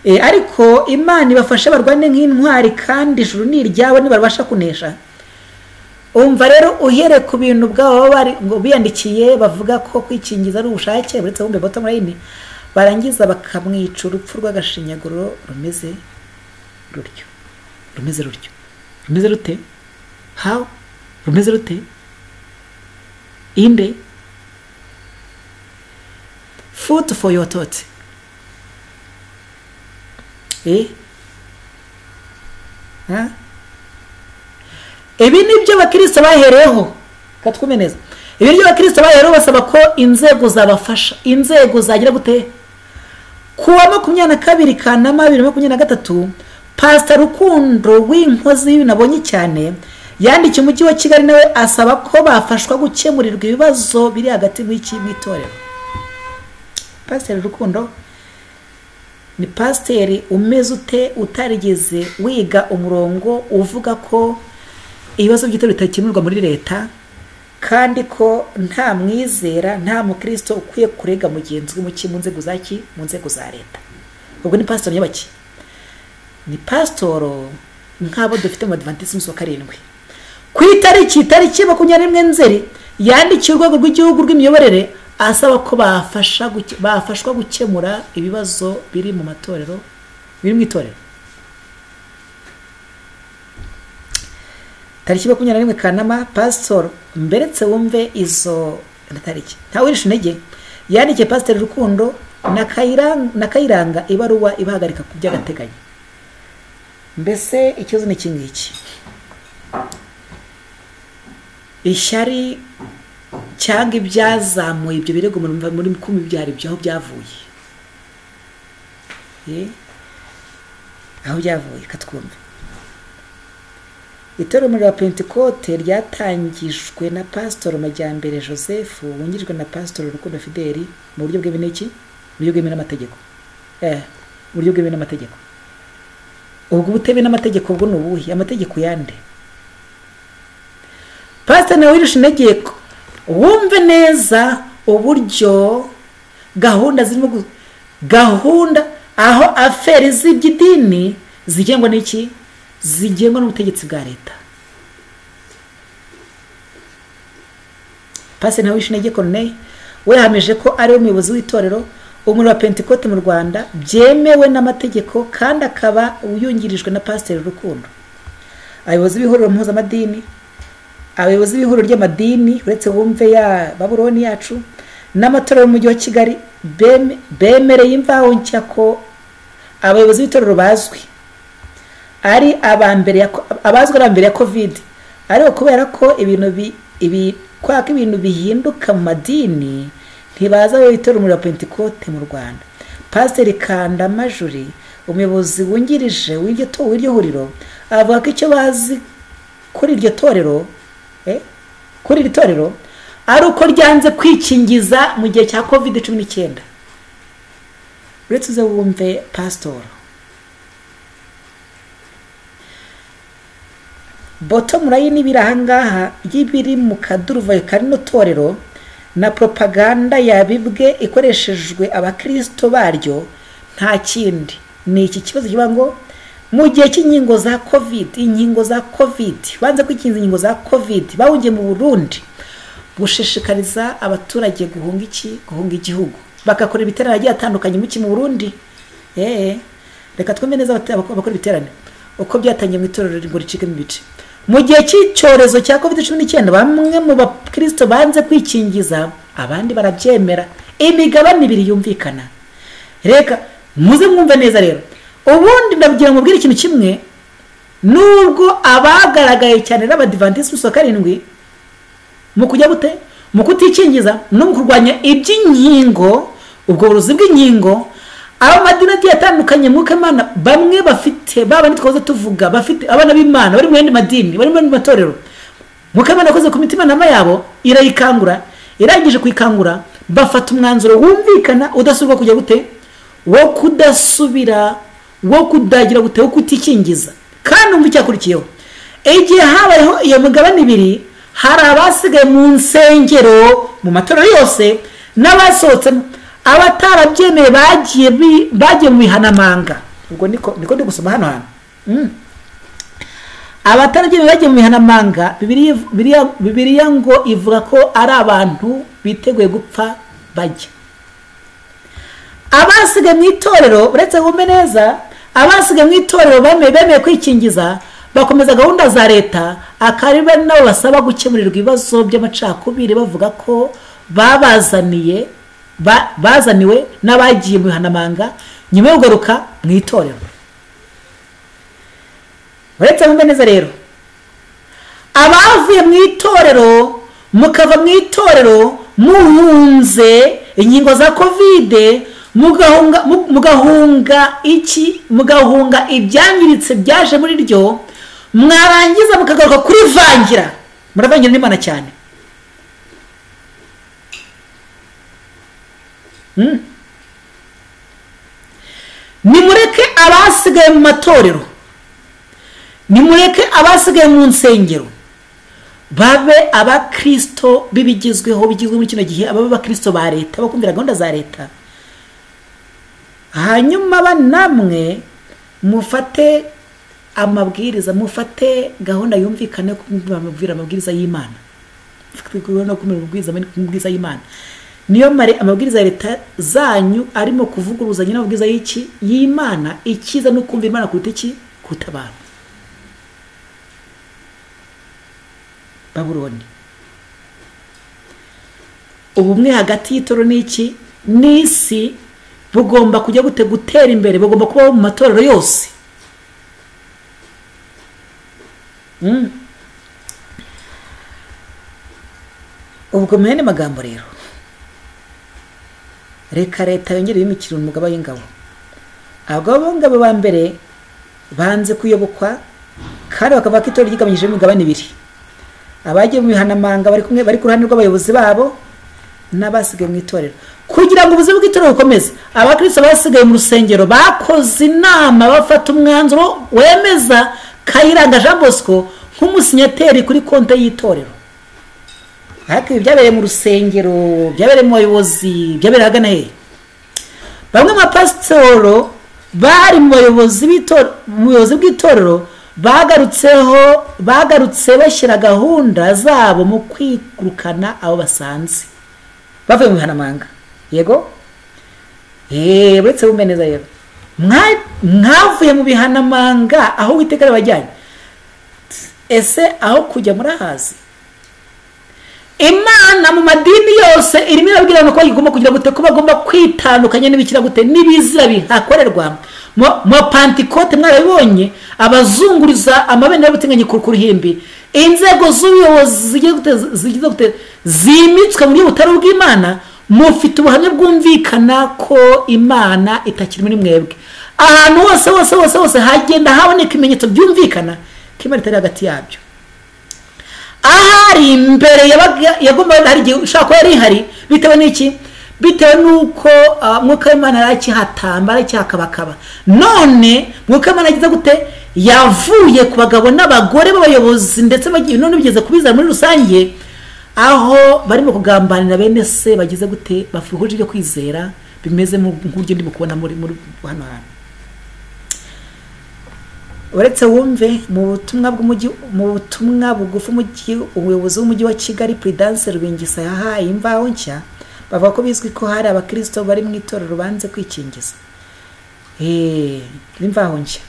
Ariko Imana ibafashe barwane nk'intwari, kandi ijuru ni iryabo nibarabasha kunesha. Umva rero, uhere ku bintu bwabo bari ngo biyandikiye bavuga ko kwikingiza ari ubushake, uretse wumve bottom line, barangiza bakamwica urupfu rw'agashinyaguro rumeze rutyo. Rumeze rutyo. Rumeze rute? How? Rumeze rute? Inde? Food for your thought. Ibi ni byo abakristo bahereyeho. Katwume neza. Ibi ni byo abakristo bahereyeho basaba ko inzego zabafasha. Inzego zagira gute? Kuwa 22 Kanama 2023, Pastor Rukundo w'inkozi y'ibinabonye cyane yandikiye umujyi wa Kigali nawe asaba ko bafashwa gukemurirwa ibibazo biri hagati mu itorero. Pastor Rukundo ni pasiteri umeze ute, utarigeze wiga umurongo uvuga ko ibibazo by'itorero bitakemurwa muri leta, kandi ko nta mwizera, nta mukristo ukwiye kurega mugenzi we mu nzego zaki, mu nzego za leta. Ubwo ni pasitoro nyabaki? Ni pasitoro nk'abo dufite mu Adventiste umunsi wa karindwi. Ku itariki 21 Nzeri yandikiye urwego rw'igihugu rw'imiyoborere asaba ko bafashwa gukemura ibibazo biri mu matorero, biri mu itorero. Tariki 21 Kanama, Pastor mberetse wumve izo tariki. Ntawirisha intege yandikiye Pastor Rukundo na Kayiranga ibaruwa ibahagarika ku by'agateganyo. Mbese ikibazo ni iki ngiki: ishyari cyangwa ibyazamuye ibyo birego muri kumi byari byo, aho byavuye, aho byavuye katwumve. Itorero muri Pentecote ryatangijwe na Pastor Majyambere Joseph wungirijwe na Pastor Rukundo Fideli mu buryo bwemewe n'iki? Mu buryo bwemewe n'amategeko. Mu buryo bwemewe n'amategeko. Ubwo butemewe n'amategeko bwo ni ubuhe? Amategeko yande? Pastor Nawirisha intege, wumve neza uburyo gahunda zirimo, gahunda aho affaires z'iby'idini zigengwa n'iki? Zigengwa n'ubutegetsi bwa leta. Pastor Nawirisha intege Corneille we yahamije ko ari we muyobozi w'itorero Umuriro wa Pentecote mu Rwanda byemewe n'amategeko, kandi akaba yungirijwe na Pastor Rukundo. Abayobozi b'ihuriro mpuzamadini, abayobozi b'ihuriro ry'amadini, uretse wumve ya Babuloni yacu, n'amatorero y'umujyi wa Kigali bemereye Imvaho Nshya ko abayobozi b'itorero bazwi ari abazwi ari mbere ya covid, ariko kubera ko ibintu ibi kubera ko ibintu bihinduka mu madini, ntibaza abayobozi Umuriro wa Pentecote mu Rwanda. Pasiteri Kandamajuri, umuyobozi wungirije w'iryo huriro, avuga ko icyo bazi kuri iryo torero, kuri iri torero, ari uko ryanze kwikingiza mu gihe cya covid 19. Uretse uze wumve pasitori. Bottom line, biri ahangaha y'ibiri mu kaduruvayo karino torero na propaganda yabibwe ikoreshejwe abakristo baryo, nta kindi, ni iki kibazo kivuga ngo mu gihe cy'inkingo za covid, inkingo za covid, banze kwikingiza inkingo za covid, bahungiye mu Burundi, gushishikariza abaturage guhunga iki? Guhunga igihugu, bagakora ibiterane agiye atandukanye muki? Mu Burundi. Reka twumve neza abakora ibiterane uko byatangiye mu itorero ngo ricike mu bice. Mu gihe cy'icyorezo cya covid 19, bamwe mu bakristo banze kwikingiza, abandi barabyemera. Imigabane ibiri yumvikana. Reka muze mwumve neza rero. Ubundi ndabugira ngo mbwire ikintu kimwe: nubwo abagaragaye cyane n'Abadivantisiti wa karindwi mu kujya gute Mu kutikingiza no mu kurwanya iby'inkingo, ubwo burozi bw'inkingo, abamadini agiye atandukanye mwuka Imana bamwe bafite baba nitwaze tuvuga bafite abana b'Imana bari mu yandi madini, bari mu yandi matorero. Mwuka Imana yakoze ku mitima nama yabo irayikangura, irangije kuyikangura bafata umwanzuro wumvikana udasubirwa kujya gute, wo kudasubira, wo kudagira gute, wo kutikingiza. Kandi umva icyakurikiyeho, igihe habayeho iyo migabane ibiri, hari abasigaye mu nsengero mu matorero yose n'abasohotsemo, abatarabyemeye bagiye mu bihanamanga. Ubwo niko ndi gusoma hano hantu. Abatarabyemeye bagiye mu bihanamanga, Bibiliya ngo ivuga ko ari abantu biteguye gupfa bajya. Abasigaye mu itorero, uretse wumve neza, abasigaye mu itorero bemeye kwikingiza bakomeza gahunda za leta, akaba nabo basaba gukemurirwa ibibazo by'amacakubiri bavuga ko babazaniye bazaniwe n'abagiye mu bihanamanga nyuma yo kugaruka mu itorero. Uretse wumve neza rero, abavuye mu itorero mukava mu itorero muhunze inkingo za Covid, mugahunga iki, mugahunga ibyangiritse byaje muri ryo, mwarangiza mukagaruka kurivangira, muravangira n'Imana cyane. Nimureke abasigaye mu matorero, nimureke abasigaye mu nsengero babe abakristo bibigizweho, bigizwe muri kino gihe, ababe abakristo ba leta bakumvira gahunda za leta. Hanyuma banamwe mufate amabwiriza, mufate gahunda yumvikane kumvira amabwiriza y'Imana. Amabwiriza y'Imana niyo mare amabwiriza ya leta zanyu arimo kuvuguruzanya n'amabwiriza y'iki y'Imana. Ikiza no kumva Imana kuruta iki, kuruta abantu. Babuloni, ubumwe hagati y'itorero n'iki n'isi bugomba kujya gute, gutera imbere, bugomba kubaho mu matorero yose. Ubwo mwene magambo rero, reka leta yongere yimikire umugaba w'ingabo. Abagabo b'ingabo ba mbere banze kuyobokwa kandi bakavuga ko itorero ryigabanyije imigabane ibiri. Abagiye mu bihanamanga bari kumwe, bari ku ruhande rw'abayobozi babo n'abasigaye mu itorero. Kugira ngo ubuzima bw'itorero bukomeze, abakristo basigaye mu rusengero bakoze inama, bafata umwanzuro wemeza Kayiranga Jean Bosco nk'umusinyateri kuri konte y'itorero. Ariko ibi byabereye mu rusengero, byabereye mu bayobozi, byabereye ahagana hehe? Bamwe mu bapasitoro bari mu bayobozi bw'itorero bagarutse bashyira gahunda zabo mu kwirukana abo basanze bavuye mu bihanamanga. Yego, uretse wumve neza rero, mwavuye mu bihanamanga aho Uwiteka yabajyanye. Ese aho kujya murahazi? Imana mu madini yose irimo irabwira abantu ko bagomba kugira gute, ko bagomba kwitandukanya n'ibikira gute n'ibizira bihakorerwa. Mu Pantekote mwarabibonye, abazunguriza amabendera y'ubutinganyi ku ruhimbi, inzego z'ubuyobozi zigize gute zimitswe mu buryo butari ubw'Imana. Mufite ubuhamya bwumvikana ko Imana itakiri muri mwebwe. Ahantu hose hose hose hose hagenda haboneka ibimenyetso byumvikana ko Imana itari hagati yabyo. Ahari imbere yagomba hari igihe ushaka ko yari ihari, bitewe n'iki? Bitewe n'uko mwuka w'Imana yarakihatamba, aracyakabakaba. None mwuka w'Imana agize gute, yavuye ku bagabo n'abagore b'abayobozi, ndetse none bigeze kubizana muri rusange, aho barimo kugambanira bene se bagize gute, bafuhuje ibyo kwizera bimeze nk'uryo ndimo kubona muri hano hantu. Uretse wumve mu butumwa bw'umujyi, mu butumwa bugufi umujyi, umuyobozi w'umujyi wa Kigali Prudence Rubingisa yahaye Imvaho Nshya, bavuga ko bizwi ko hari abakristo bari mu itorero banze kwikingiza. Imvaho Nshya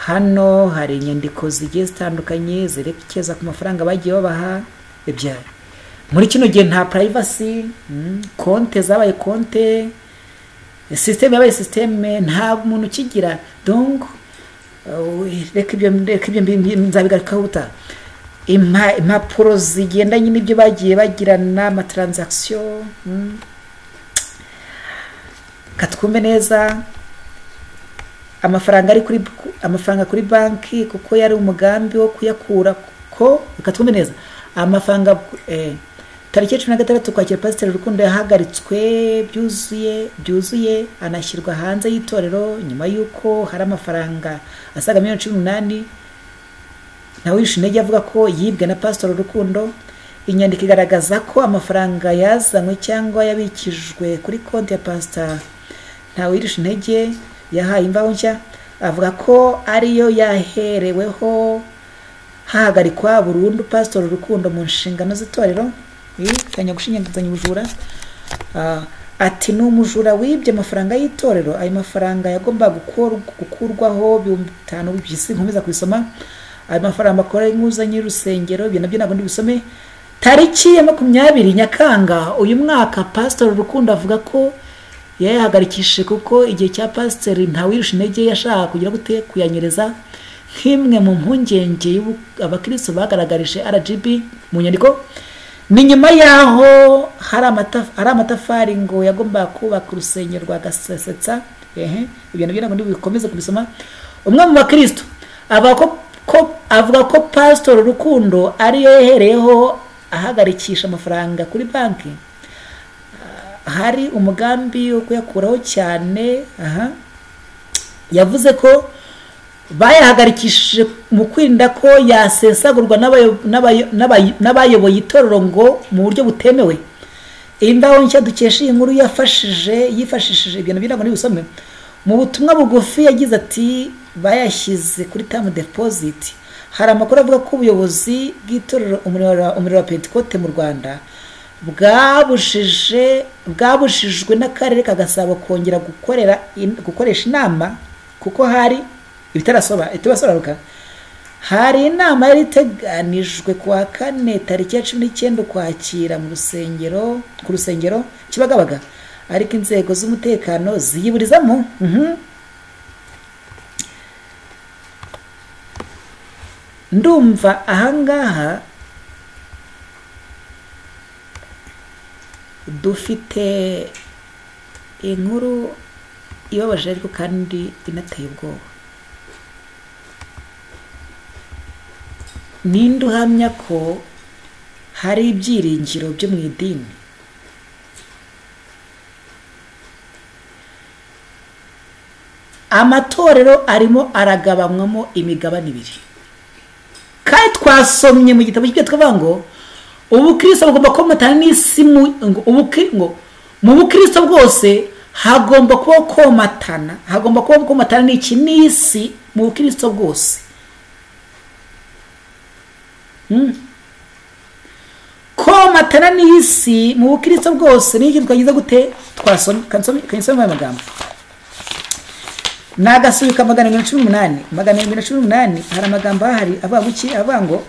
hano hari inyandiko zigiye zitandukanye zerekeza ku mafaranga bagiye babaha ibyaro. Muri kino gihe nta privacy, konte zabaye konte, system yabaye system, nta muntu ukigira. Donc reka ibyo nzabigarukaho ubutaha. Impapuro zigendanye n'ibyo bagiye bagirana, amatransaction. Katwumve neza, amafaranga ari kuri amafaranga kuri banki, kuko yari umugambi wo kuyakura ko. Katwumve neza, amafaranga tariki 16 Ukwakira, Pasiteri Rukundo yahagaritswe byuzuye anashyirwa hanze y'itorero nyuma y'uko hari amafaranga asaga miliyoni 18 Ntawirusha avuga ko yibwe na Pasiteri Rukundo. Inyandiko igaragaza ko amafaranga yazanywe cyangwa yabikijwe kuri konti ya Pasita Ntawirusha Intege yahaye Imvaho Nshya, avuga ko ariyo yahereweho hahagarikwa burundu Pasiteri Rukundo mu nshingano z'itorero. Kanya gushinyaguzanya ubujura. Ati ni umujura wibye amafaranga y'itorero. Ayo mafaranga yagombaga gukurwaho 5000 by'isi. Nkomeza kubisoma, ayo mafaranga akora inguzanyo y'urusengero, ibyo nabyo ntabwo ndibisome. Tariki ya 20 Nyakanga uyu mwaka, Pasiteri Rukundo avuga ko yayahagarikishije kuko igihe cya Pasiteri Ntawirusha Intege yashaka kugira gute? Kuyanyereza, nk'imwe mu mpungenge abakristo bagaragarije RGB mu nyandiko. Ni nyuma yaho hari amatafari ngo yagombaga kubaka urusengero rwa Gasesetsa. Ibyo nabyo ntabwo bikomeze kubisoma. Umwe mu bakristo avuga ko Pastor Rukundo ariyo yahereyeho ahagarikisha amafaranga kuri banki, hari umugambi wo kuyakuraho cyane. Aha yavuze ko bayahagarikishije mu kwirinda ko yasesagurwa n'abayoboye itorero ngo mu buryo butemewe. Imvaho Nshya dukesha iyi nkuru yafashije yifashishije ibintu ntabwo n'ibisome. Mu butumwa bugufi yagize ati: "Bayashyize kuri term deposit." Hari amakuru avuga ko ubuyobozi bw'itorero Umuriro wa Pentecote mu Rwanda bwabushijwe n'akarere ka Gasabo kongera gukoresha inama, kuko hari ibitarasobanuka. Hari inama yari iteganijwe ku wa kane tariki ya 19 Ukwakira mu rusengero ku rusengero Kibagabaga, ariko inzego z'umutekano ziyiburizamo. Ndumva ahangaha dufite inkuru ibabaje ariko kandi inateye ubwoba. Ninde uhamya ko hari ibyiringiro byo mu idini? Amatorero arimo aragabanywamo imigabane ibiri, kandi twasomye mu gitabo cy'ibyo twavuga ngo ubukristo bugomba komatana n'isi. Ngo mu bukristo bwose hagomba kuba komatana, hagomba kuba komatana n'iki? N'isi. Mu bukristo bwose komatana n'isi, mu bukristo bwose ni iki twagize gute? Twasomye, kansome aya magambo nagasubika 218, 218. Hari amagambo ahari avuga guki? Avuga ngo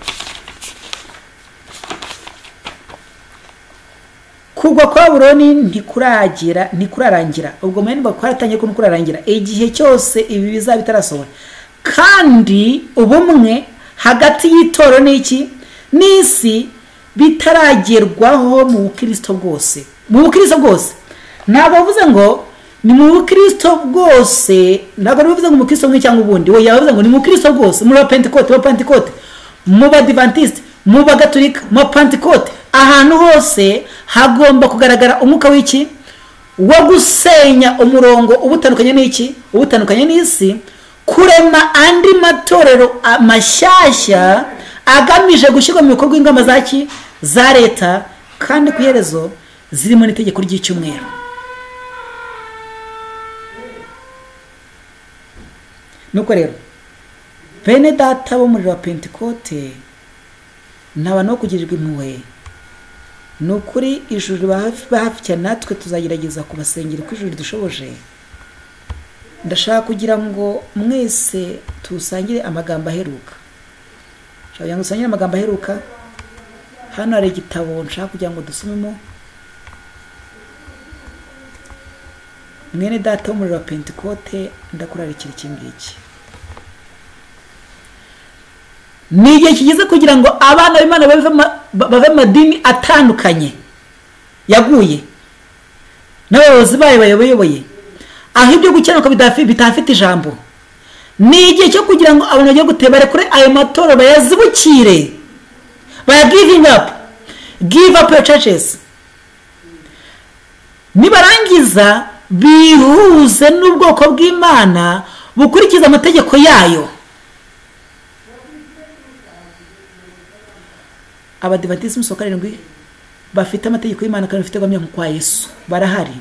kugwa kwa Babuloni ntikuragira, ntikurarangira. Ubwo mwene kwaratangiye ko ntikurarangira. Igihe cyose ibi bizaba bitarasohora kandi ubumwe hagati y'itorero n'iki? N'isi bitaragerwaho mu bukristo bwose, mu bukristo bwose. Ntabwo bavuze ngo ni mu bukristo bwose, ntabwo bavuze ngo mu bukristo bumwe cyangwa ubundi. We yavuze ngo ni mu bukristo bwose, muri Pentecote, mu Pentecote, mu Badventiste, mu Bagatolika, mu Pentecote, ahantu hose hagomba kugaragara umwuka w'iki? Wo gusenya umurongo ubutandukanye n'iki? Ubutandukanye n'isi, kurema andi matorero mashyashya agamije gushyirwa mu bikorwa ingamba zaki za leta, kandi ku iherezo zirimo n'itegeko ry'icyumweru. Nuko rero bene data bo muri wa Pentecote, ni abantu bo kugirirwa impuhwe. Ni ukuri ijuru riba hafi cyane, natwe tuzagerageza kubasengera uko ijuru ridushoboje. Ndashaka kugira ngo mwese tusangire amagambo aheruka. Nshaka kugira ngo dusangire amagambo aheruka. Hano hari igitabo nshaka kugira ngo dusomemo. Mwene data wo muri wa Pentecote, ndakurarikira iki ngiki. Ni igihe kigeze kugira ngo abana b'Imana bave mu madini atandukanye yaguye n'abayobozi bayo bayoboye, aho ibyo gukiranuka bitafite ijambo. Ni igihe cyo kugira ngo abantu bagiye guteba barekure ayo matorero, bayazibukire, baya giving up, give up your churches. Nibarangiza bihuze n'ubwoko bw'Imana bukurikiza amategeko yayo. Abadivantisiti b'umunsi wa karindwi bafite amategeko y'Imana kandi bafite guhamya kwa Yesu barahari.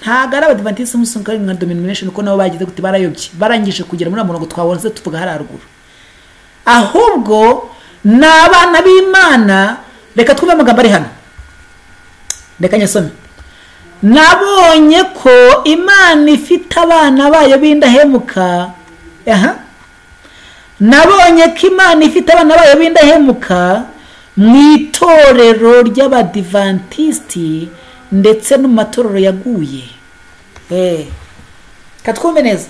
Ntabwo ari abadivantisiti b'umunsi wa karindwi nka denomination, kuko nabo bagize gute, barayobye, barangije kugera muri murongo twabonze tuvuga hari haruguru. Ahubwo ni abana b'Imana. Reka twumve amagambo ari hano, reka nyasome. Nabonye ko Imana ifite abana bayo b'indahemuka. Nabonye ko Imana ifite abana bayo b'indahemuka mu itorero ry'abadivantisiti ndetse no mu matorero yaguye. Katwumve neza.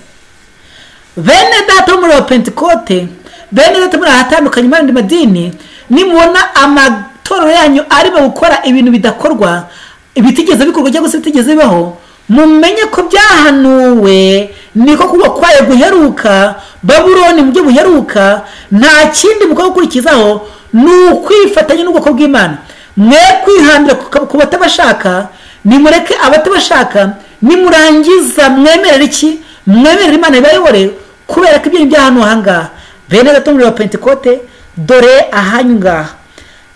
Bene data bo muri Pentekote, bene data muri ahatandukanye mu yandi madini, nimubona amatorero yanyu arimo gukora ibintu bidakorwa, ibitigeze bikorwa cyangwa se bitigeze bibaho, mumenye ko byahanuwe, niko kuba kwayo guheruka, Babuloni mu byo buheruka. Nta kindi mukwiye gukurikizaho ni ukwifatanya n'ubwoko bw'Imana. Mwe kwihambira ku batabashaka, nimureke abatabashaka, nimurangiza mwemerere iki? Mwemerere Imana ibayobore, kubera ko ibyo byahanuwe aha ngaha. Bene data muri Pentekote, dore ahanyu ngaha,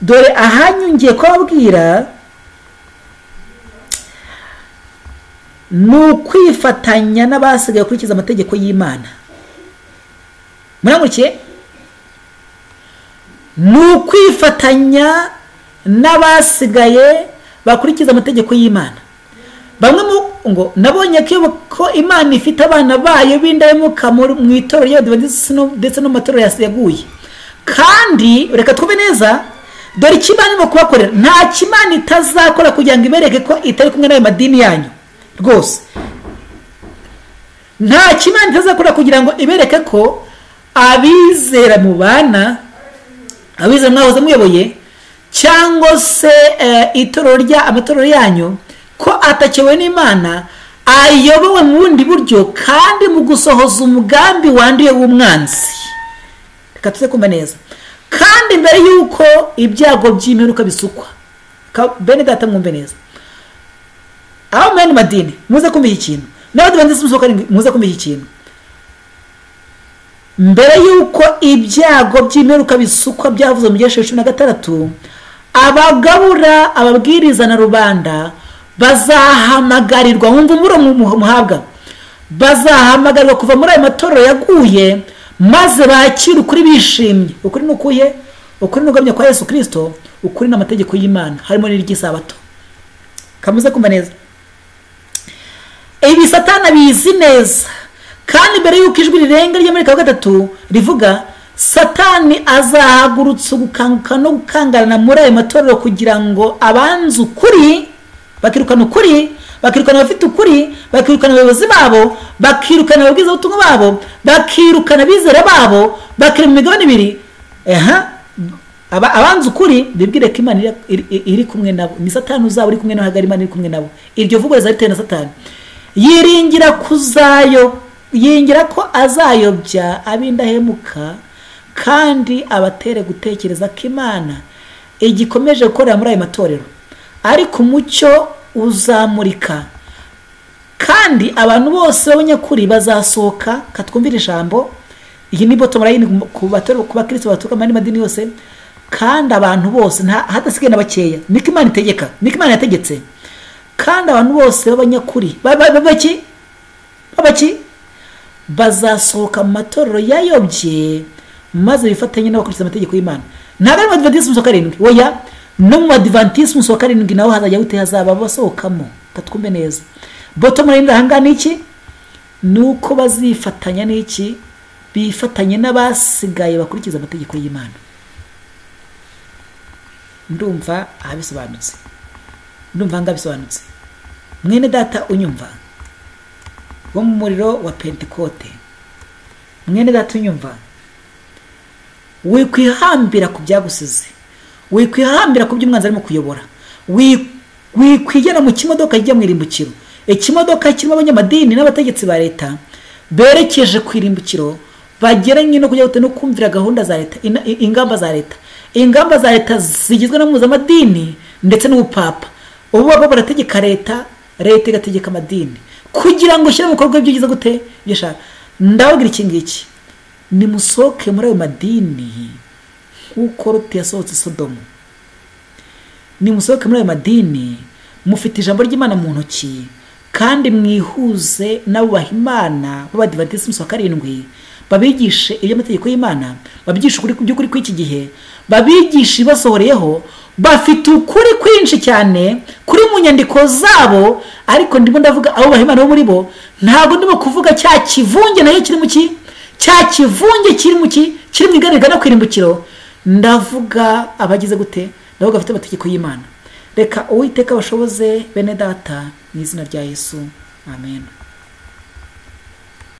dore ahanyu ngiye kubabwira ni ukwifatanya n'abasigaye gukurikiza amategeko y'Imana. Muramukiye? Ni ukwifatanya n'abasigaye bakurikiza amategeko y'Imana. Bamwe ngo nabonye ko Imana ifite abana bayo b'indahemuka mu itorero ry'Abadivantisiti ndetse no mu matorero yaguye. Kandi reka twumve neza, dore icyo Imana irimo kubakorera. Nta kimana itazakora kugira ngo ibereke ko itari kumwe n'ayo madini yanyu rwose. Nta kimana itazakora kugira ngo ibereke ko abizera mubana, abizera mwahoze muyoboye, cyangwa se itorero rya amatorero yanyu, ko atakewe n'Imana, ayobowe mu bundi buryo kandi mu gusohoza umugambi wanduye w'umwanzi. Reka tuze kumva neza. Kandi mbere y'uko ibyago by'imperuka bisukwa, bene data mwumve neza, aho mu yandi madini muze kumva iki kintu, n'abadivantisiti b'umunsi wa karindwi muze kumva iki kintu. Mbere y'uko ibyago by'imperuka bisukwa byavuzwe mu gihe 16, abagabura, ababwiriza na rubanda bazahamagarirwa, wumva umuro muhabwa, bazahamagarirwa kuva muri ayo matorero yaguye, maze bakire ukuri bishimye. Ukuri ni ukuhe? Ukuri ni uguhamya kwa Yesu Kristo, ukuri n'amategeko y'Imana, harimo n'iry'isabato. Kamuze kumva neza. Ibi Satani abizi neza. Kandi mbere y'uko ijwi rirenga ry'amarika wa gatatu rivuga, Satani azahagurutsa gukanguka no gukangarana muri ayo matorero kugira ngo abanze ukuri, bakirukana ukuri, bakirukana abafite ukuri, bakirukana abayobozi babo, bakirukana ababwirizabutumwa babo, bakirukana abizera babo, bakirema imigabane ibiri. Abanze ukuri bibwire ko Imana iri kumwe nabo. Ni Satani uzaba uri kumwe nabo, hagari Imana iri kumwe nabo. Iryo vugo rizaritewe na Satani. Yiringira kuzayo, yiringira ko azayobya ab'indahemuka kandi abatere gutekereza ko Imana igikomeje gukorera muri ayo matorero. Ariko umucyo uzamurika, kandi abantu bose b'abanyakuri bazasohoka. Katwumvira ijambo, iyi ni bottom line ku bakristo baturuka mu madini yose. Kandi abantu bose hadasigaye na bakeya, niko Imana itegeka, niko Imana yategetse. Kandi abantu bose b'abanyakuri babaki bazasohoka mu matorero yayobye, maze bifatanye n'abakurikiza amategeko y'Imana. Ntabwo ari mu Badivantisi b'umunsi wa karindwi, oya, no mu Badivantisi b'umunsi wa karindwi naho hazajya gute, hazaba basohokamo. Katwumve neza. Bottom line aha ni iki? Nuko bazifatanya n'iki? Bifatanye n'abasigaye bakurikiza amategeko y'Imana. Ndumva ahabisobanutse, ndumva ngabisobanutse. Mwene data unyumva wo mu muriro wa Pentekote, mwene data unyumva, Wikwihambira ku byagusize, wikwihambira ku by'umwanzi arimo kuyobora, wikwigena mu kimodoka kijya mu irimbukiro. Ikimodoka kirimo abanyamadini n'abategetsi ba leta berekeje ku irimbukiro, bageranye no kujya no kumvira gahunda za leta, ingamba za leta. Ingamba za leta zigizwe na mpuzamadini ndetse n'ubupapa. Ubu baba barategeka leta, leta igategeka amadini kugira ngo ushyire mu bikorwa ibyo ugize gute ibyo ushaka. Ndababwira iki ngiki, nimusohoke muri ayo madini nk'uko Loti yasohotse Sodomu. Nimusohoke muri ayo madini mufite ijambo ry'Imana mu ntoki, kandi mwihuze n'abubaha Imana b'Abadivantisiti umunsi wa karindwi, babigishe iby'amategeko y'Imana, babigishe ukuri by'ukuri kw'iki gihe, babigishe ibasohoreyeho. Bafite ukuri kwinshi cyane kuri mu nyandiko zabo, ariko ndimo ndavuga abubaha Imana bo muri bo, ntabwo ndimo kuvuga cya kivunge nayo kiri mu ki, cya kivunge kiri mu ki, kiri mu igare rigana ku irimbukiro. Ndavuga abagize gute, ndavuga bafite amategeko y'Imana. Reka Uwiteka abashoboze bene data mu izina rya Yesu, amen.